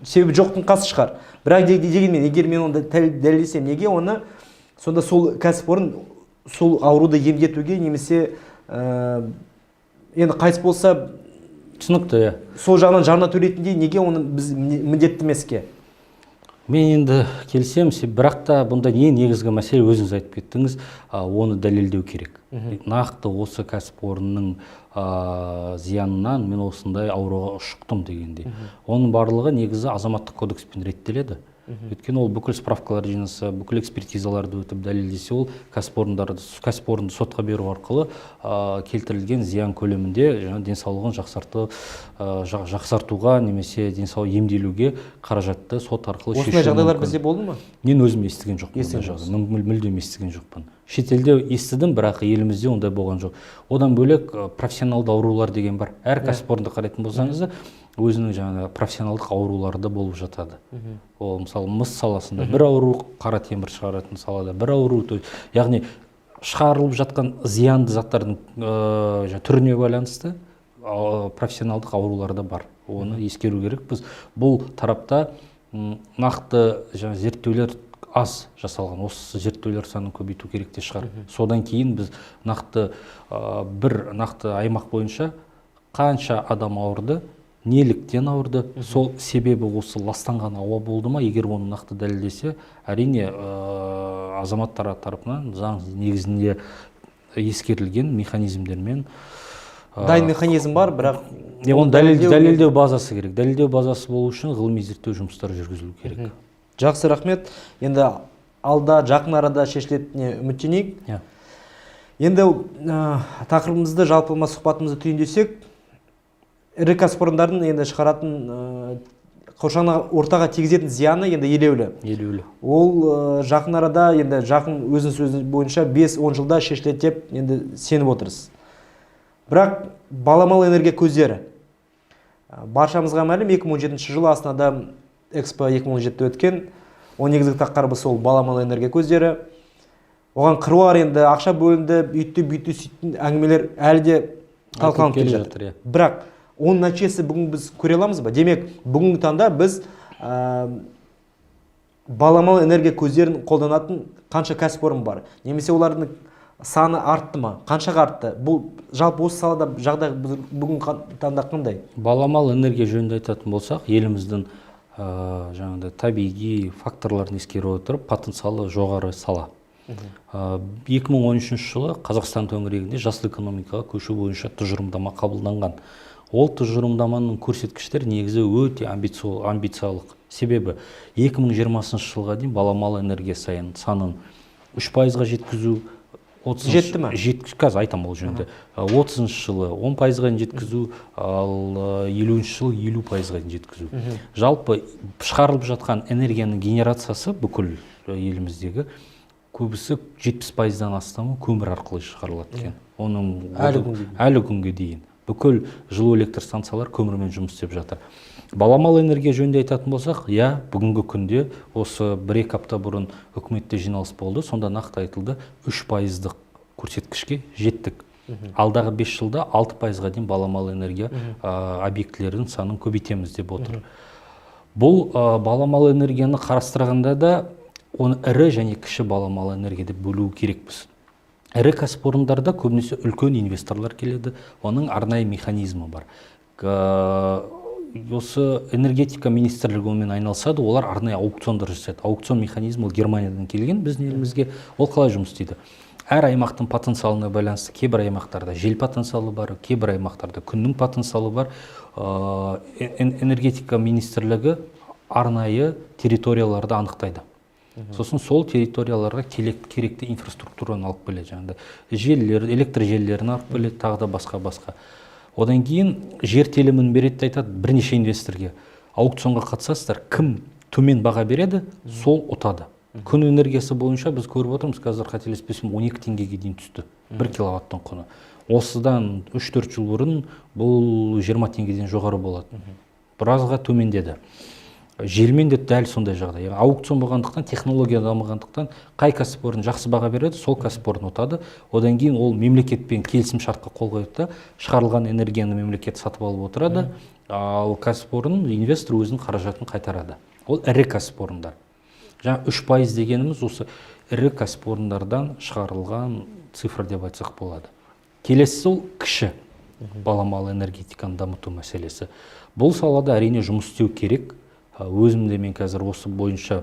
себебі жоқтың қасы шығар. Бірақ дегенмен, егер мен оны дәлелдесем, неге оны сонда сол кәсіпорын сол ауруды емдетуге немесе енді қайтыс болса, түсінікті, иә. Сол жағынан жарна төлейтіндей неге оны біз міндетті емеске? Мен енді келісемін, бірақ та бұнда ең негізгі мәселе, өзіңіз айтып кеттіңіз, оны дәлелдеу керек. Нақты осы кәсіпорынның зиянынан мен осындай ауруға ұшықтым дегендей. Оның барлығы негізі азаматтық кодекспен реттеледі. Өйткені ол бүкіл справкалар жинаса, бүкіл экспертизаларды өтіп дәлелдесе, ол кәсіпорынды сотқа беру арқылы келтірілген зиян көлемінде жаңа денсаулығын жақсартуға немесе денсаулық емделуге қаражатты сот арқылы Осындай шешу жағдайлар мүмкін. бізде болды ма? Мен өзім естіген жоқпын. Естіген Ондай жағдай. Мүлдем естіген жоқпын. Шетелде естідім, бірақ елімізде ондай болған жоқ. Одан бөлек, профессионалды аурулар деген бар. Әр кәсіпорынды қарайтын болсаңыз да, өзінің жаңағы профессионалдық аурулары да болып жатады. Ол мысалы мыс саласында бір ауру, қара темір шығаратын салада бір ауру, то есть, яғни шығарылып жатқан зиянды заттардың түріне байланысты профессионалдық аурулар да бар. Оны ескеру керекпіз. Бұл тарапта нақты жаңа зерттеулер аз жасалған. Осы зерттеулер санын көбейту керек те шығар. Содан кейін біз нақты бір нақты аймақ бойынша қанша адам ауырды, неліктен ауырды, сол себебі осы ластанған ауа болды ма, егер оны нақты дәлелдесе, әрине, азаматтар тарапынан заң негізінде ескерілген механизмдермен, дайын механизм бар, бірақ оны дәлелдеу базасы керек. Дәлелдеу базасы болу үшін ғылыми зерттеу жұмыстары жүргізілу керек. Жақсы, рахмет. Енді алда жақын арада шешілетініне үміттенейік. Енді тақырыбымызды, жалпылама сұхбатымызды түйіндесек, Ірі кәсіпорындардың енді шығаратын қоршаған ортаға тигізетін зияны енді елеулі. Елеулі. Ол жақын арада, енді жақын өзінің сөзі бойынша 5-10 жылда шешіледі деп енді сеніп отырсыз. Бірақ баламалы энергия көздері. Баршамызға мәлім, 2017 жылы Астанада Экспо 2017 өткен. Оның негізгі тақырыбы сол баламалы энергия көздері. Оған қыруар енді ақша бөлінді, үйтті, бүйтті, сөйтті әңгімелер әлі де талқыланып келе жатыр. Бірақ оның нәтижесі бүгін біз көре аламыз ба? Демек, бүгінгі таңда біз баламалы энергия көздерін қолданатын қанша кәсіпорын бар? Немесе олардың саны артты ма? Қаншаға артты? Бұл жалпы осы салада жағдай бүгінгі таңда қандай? Баламалы энергия жөнінде айтатын болсақ, еліміздің жаңағыдай табиғи факторларын ескере отырып, потенциалы жоғары сала. 2013 жылы Қазақстан төңірегінде жасыл экономикаға көшу бойынша тұжырымдама қабылданған. Ол тұжырымдаманың көрсеткіштері негізі өте амбициялық. Себебі 2020 жылға дейін баламалы энергия санын 3%-ға жеткізу, жетті ме? Қазір айтамын ол жөнінде. 30 жылы 10%-ға дейін жеткізу, ал 50 жылы 50%-ға дейін жеткізу. Жалпы шығарылып жатқан энергияның генерациясы бүкіл еліміздегі көбісі 70%-дан астамы көмір арқылы шығарылады екен. Оның әлі күнге дейін бүкіл жылу электр станциялар көмірмен жұмыс істеп жатыр. Баламалы энергия жөнінде айтатын болсақ, иә, бүгінгі күнде осы 1-2 апта бұрын үкіметте жиналыс болды, сонда нақты айтылды, 3%-дық көрсеткішке жеттік. Алдағы 5 жылда 6%-ға дейін баламалы энергия объектілерінің санын көбейтеміз деп отыр. Бұл баламалы энергияны қарастырғанда да оны ірі және кіші баламалы энергия деп бөлу керекпіз. Ірі кәсіпорындарда көбінесе үлкен инвесторлар келеді, оның арнайы механизмі бар. Осы энергетика министрлігі онымен айналысады, олар арнайы аукциондар жасайды. Аукцион механизмі ол Германиядан келген біздің елімізге. Ол қалай жұмыс істейді? Әр аймақтың потенциалына байланысты кейбір аймақтарда жел потенциалы бар, кейбір аймақтарда күннің потенциалы бар. Энергетика министрлігі арнайы территорияларды анықтайды. Сосын сол территорияларға керекті инфраструктураны алып келеді, жаңағыдай желілер, электр желілерін алып келеді, тағы да басқа-басқа. Одан кейін жер телімін береді, айтады бірнеше инвесторге. Аукционға қатысасыздар, кім төмен баға береді, сол ұтады. Күн энергиясы бойынша біз көріп отырмыз, қазір қателеспесем 12 теңгеге дейін түсті 1 киловаттың құны. Осыдан 3-4 жыл бұрын бұл 20 теңгеден жоғары болатын. Біразға төмендеді. Желмен де дәл сондай жағдай. Аукцион болғандықтан, технология дамығандықтан, қай кәсіпорын жақсы баға береді, сол кәсіпорын ұтады. Одан кейін ол мемлекетпен келісім шартқа қол қояды да, шығарылған энергияны мемлекет сатып алып отырады, ал кәсіпорын, инвестор өзінің қаражатын қайтарады. Ол ірі кәсіпорындар. Жаңа 3% дегеніміз осы ірі кәсіпорындардан шығарылған цифр деп айтсақ болады. Келесі ол кіші баламалы энергетиканы дамыту мәселесі. Бұл салада әрине жұмыс істеу керек. Өзім де мен қазір осы бойынша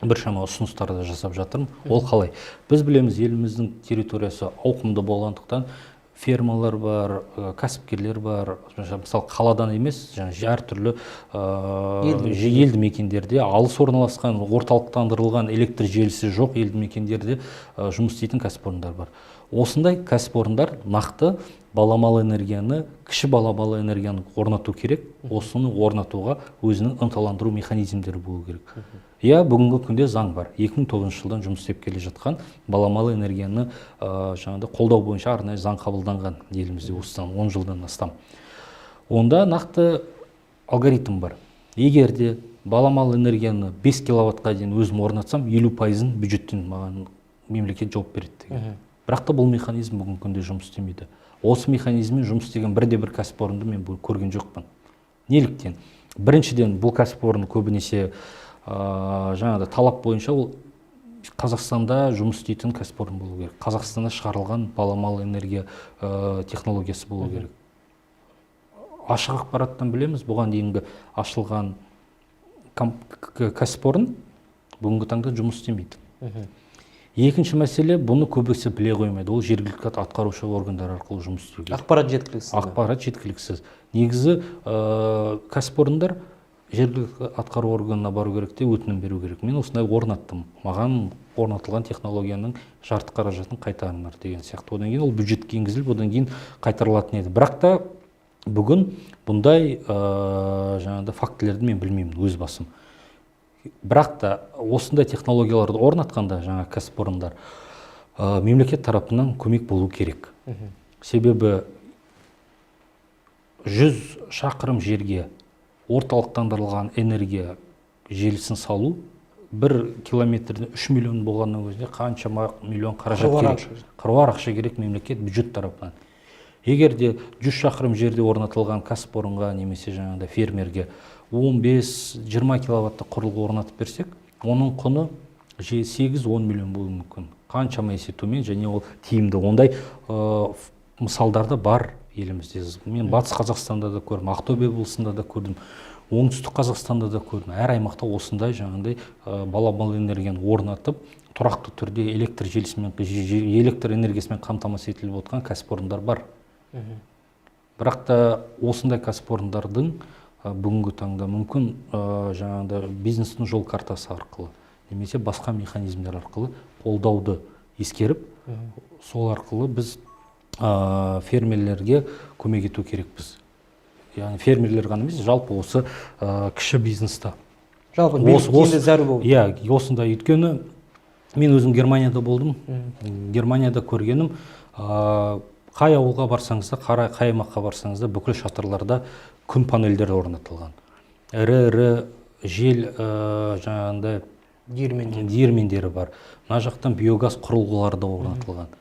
біршама ұсыныстарды жасап жатырмын. Ол қалай? Біз білеміз, еліміздің территориясы ауқымды болғандықтан фермалар бар, кәсіпкерлер бар, мысалы қаладан емес, әртүрлі елді мекендерде, алыс орналасқан, орталықтандырылған электр желісі жоқ елді мекендерде жұмыс істейтін кәсіпорындар бар. Осындай кәсіпорындар нақты баламалы энергияны, кіші баламалы энергияны орнату керек. Осыны орнатуға өзінің ынталандыру механизмдері болу керек. Иә, бүгінгі күнде заң бар. 2009 жылдан жұмыс істеп келе жатқан баламалы энергияны жаңағыдай қолдау бойынша арнайы заң қабылданған елімізде осыдан 10 жылдан астам. Онда нақты алгоритм бар. Егер де баламалы энергияны 5 киловаттқа дейін өзім орнатсам, 50%-ын бюджеттен маған мемлекет жауап береді деген. Бірақ та бұл механизм бүгінгі күнде жұмыс істемейді. Осы механизммен жұмыс істеген бірде-бір кәсіпорынды мен көрген жоқпын. Неліктен? Біріншіден, бұл кәсіпорын көбінесе жаңағыдай талап бойынша ол Қазақстанда жұмыс істейтін кәсіпорын болу керек. Қазақстанда шығарылған баламалы энергия технологиясы болу керек. Ашық ақпараттан білеміз, бұған дейінгі ашылған кәсіпорын бүгінгі таңда жұмыс істемейді. Екінші мәселе, бұны көбісі біле қоймайды. Ол жергілікті атқарушы органдар арқылы жұмыс істеу керек. Ақпарат жеткіліксіз. Ақпарат жеткіліксіз. Негізі кәсіпорындар жергілікті атқару органына бару керек те, өтінім беру керек. Мен осындай орнаттым. Маған орнатылған технологияның жарты қаражатын қайтарыңдар деген сияқты. Одан кейін ол бюджетке енгізіліп, одан кейін қайтарылатын еді. Бірақ та Бүгін бұндай жаңағыдай фактілерді мен білмеймін өз басым. Бірақ та осындай технологияларды орнатқанда жаңа кәсіпорындар мемлекет тарапынан көмек болу керек. Себебі 100 шақырым жерге орталықтандырылған энергия желісін салу бір километріне 3 миллион болғанның өзінде қаншама миллион қаражат керек. Қыруар ақша керек мемлекет бюджет тарапынан. Егер де 100 шақырым жерде орнатылған кәсіпорынға немесе жаңағыдай фермерге 15-20 киловаттық құрылғы орнатып берсек, оның құны 8-10 миллион болуы мүмкін. Қаншама есе төмен және ол тиімді. Ондай мысалдар да бар елімізде. Мен Батыс Қазақстанда да көрдім, Ақтөбе облысында да көрдім, Оңтүстік Қазақстанда да көрдім. Әр аймақта осындай жаңағыдай баламалы энергияны орнатып, тұрақты түрде электр желісімен, электр энергиясымен қамтамасыз етіліп отырған кәсіпорындар бар. Бірақ та осындай кәсіпорындардың бүгінгі таңда мүмкін жаңағыдай бизнестің жол картасы арқылы немесе басқа механизмдер арқылы қолдауды ескеріп, сол арқылы біз фермерлерге көмек ету керекпіз. Яғни фермерлер ғана емес, жалпы осы кіші бизнеста. Жалпы билікке зәру болып. Иә, осындай. Өйткені мен өзім Германияда болдым. Германияда көргенім, қай ауылға барсаңыз да, қай аймаққа барсаңыз да, бүкіл шатырларда күн панельдері орнатылған. Ірі-ірі жел жаңағындай диірмендері бар. Мына жақтан биогаз құрылғылары да орнатылған.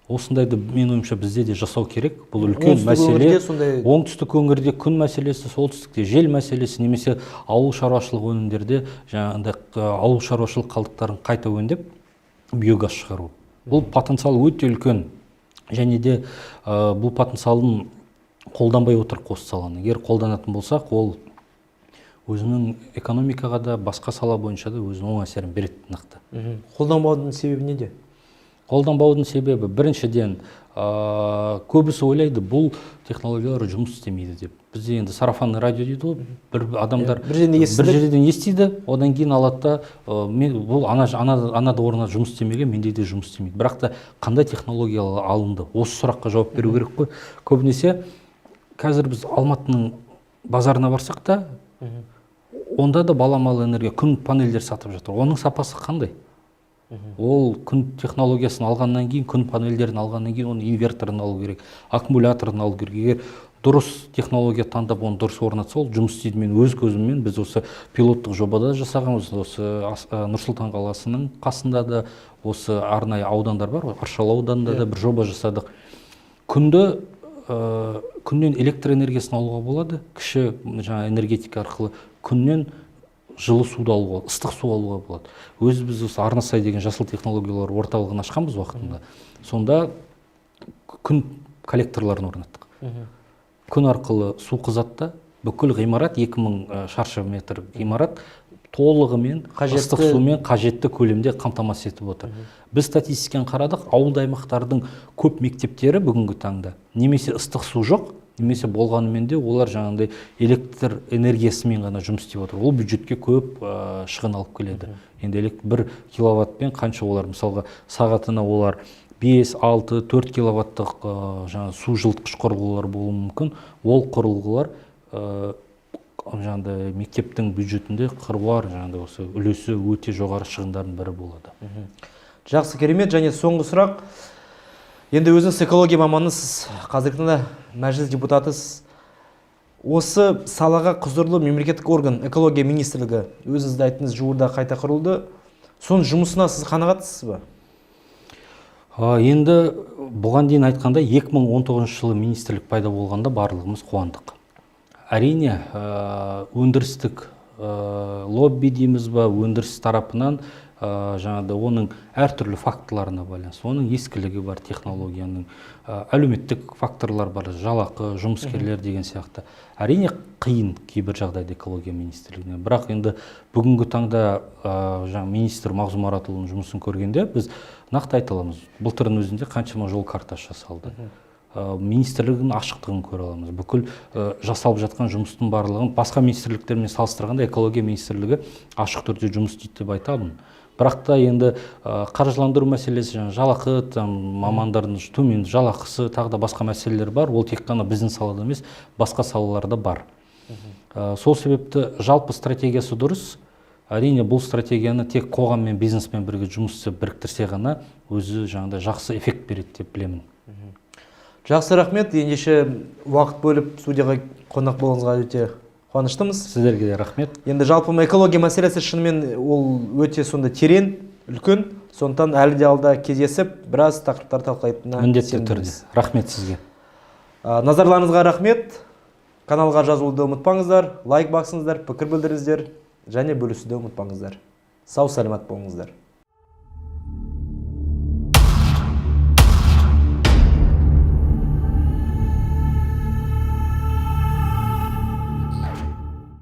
Осындайды мен ойымша бізде де жасау керек. Бұл үлкен мәселе. Оңтүстік өңірде күн мәселесі, солтүстікте жел мәселесі, немесе ауыл шаруашылық өнімдерде жаңағындай ауыл шаруашылық қалдықтарын қайта өңдеп биогаз шығару. Бұл потенциал өте үлкен. Және де бұл потенциалын қолданбай отырық осы саланы. Егер қолданатын болсақ, ол өзінің экономикаға да, басқа сала бойынша да өзінің оң әсерін береді нақты. Қолданбаудың себебі неде? Қолданбаудың себебі, біріншіден, көбісі ойлайды, бұл технологиялар жұмыс істемейді деп. Бізде енді сарафанный радио дейді ғой, бір адамдар бір жерден естіді. Бір жерден естиді, одан кейін алады да, мен бұл анада орнына жұмыс істемеген, менде де жұмыс істемейді. Бірақ та қандай технология алынды? Осы сұраққа жауап беру керек қой. Көбінесе қазір біз Алматының базарына барсақ та, онда да баламалы энергия, күн панельдер сатып жатыр. Оның сапасы қандай? Ол күн технологиясын алғаннан кейін, күн панельдерін алғаннан кейін, оның инверторын алу керек, аккумуляторын алу керек. Егер дұрыс технология таңдап, оны дұрыс орнатса, ол жұмыс істейді. Мен өз көзіммен, біз осы пилоттық жобада жасағанбыз. Осы Нұр-Сұлтан қаласының қасында да осы арнайы аудандар бар, Аршалы ауданында да бір жоба жасадық. Күнді күннен электр энергиясын алуға болады, кіші жаңа энергетика арқылы күннен жылы суды алуға, ыстық су алуға болады. Өзі біз осы Арнасай деген жасыл технологиялар орталығын ашқанбыз уақытында. Сонда күн коллекторларын орнаттық. Күн арқылы су қызады да, бүкіл ғимарат, 2000 шаршы метр ғимарат толығымен ыстық сумен қажетті көлемде қамтамасыз етіп отыр. Біз статистиканы қарадық, ауылды аймақтардың көп мектептері бүгінгі таңда немесе ыстық су жоқ, немесе болғанымен де олар жаңағындай электр энергиясымен ғана жұмыс істеп отыр. Ол бюджетке көп шығын алып келеді. Енді бір киловаттпен қанша олар, мысалға, сағатына олар 5, 6, 4 киловаттық жаңа су жылытқыш құрылғылар болуы мүмкін. Ол құрылғылар жаңағыдай мектептің бюджетінде қыруар жаңағыдай осы үлесі өте жоғары шығындардың бірі болады. Жақсы, керемет. Және соңғы сұрақ. Енді өзіңіз экология маманысыз, қазіргі таңда мәжіліс депутатысыз. Осы салаға құзырлы мемлекеттік орган экология министрлігі, өзіңіз де айттыңыз, жуырда қайта құрылды. Соның жұмысына сіз қанағатсыз ба? Енді бұған дейін айтқандай, 2019 жылы министрлік пайда болғанда барлығымыз қуандық. Әрине, өндірістік лобби дейміз ба, өндіріс тарапынан жаңағыдай оның әртүрлі факторларына байланысты, оның ескілігі бар технологияның, әлеуметтік факторлар бар, жалақы, жұмыскерлер деген сияқты. Әрине, қиын кейбір жағдайда экология министрлігіне. Бірақ енді бүгінгі таңда жаңа министр Мағзұм Маратұлының жұмысын көргенде біз нақты айта аламыз, былтырдың өзінде қаншама жол картасы жасалды. Министрлігінің ашықтығын көре аламыз. Бүкіл жасалып жатқан жұмыстың барлығын басқа министрліктермен салыстырғанда экология министрлігі ашық түрде жұмыс істейді деп айтамын. Бірақ та енді қаржыландыру мәселесі, жаңа жалақы, там, мамандардың төмен жалақысы, тағы да басқа мәселелер бар. Ол тек қана біздің салада емес, басқа салаларда бар. Сол себепті жалпы стратегиясы дұрыс. Әрине, бұл стратегияны тек қоғам мен бизнеспен бірге жұмыс істеп, біріктірсе ғана өзі жаңағыдай жақсы эффект береді деп білемін. Жақсы, рахмет. Ендеше, уақыт бөліп, студияға қонақ болғаныңызға өте қуаныштымыз. Сіздерге де рахмет. Енді жалпы экология мәселесі шынымен ол өте сонда терең, үлкен, сондықтан әлі де алда кездесіп, біраз тақырыптар талқылайтынына Міндетті түрде. сенімдіміз. Рахмет сізге. Назарларыңызға рахмет. Каналға жазылуды ұмытпаңыздар, лайк басыңыздар, пікір білдіріңіздер және бөлісуді ұмытпаңыздар. Сау саламат болыңыздар.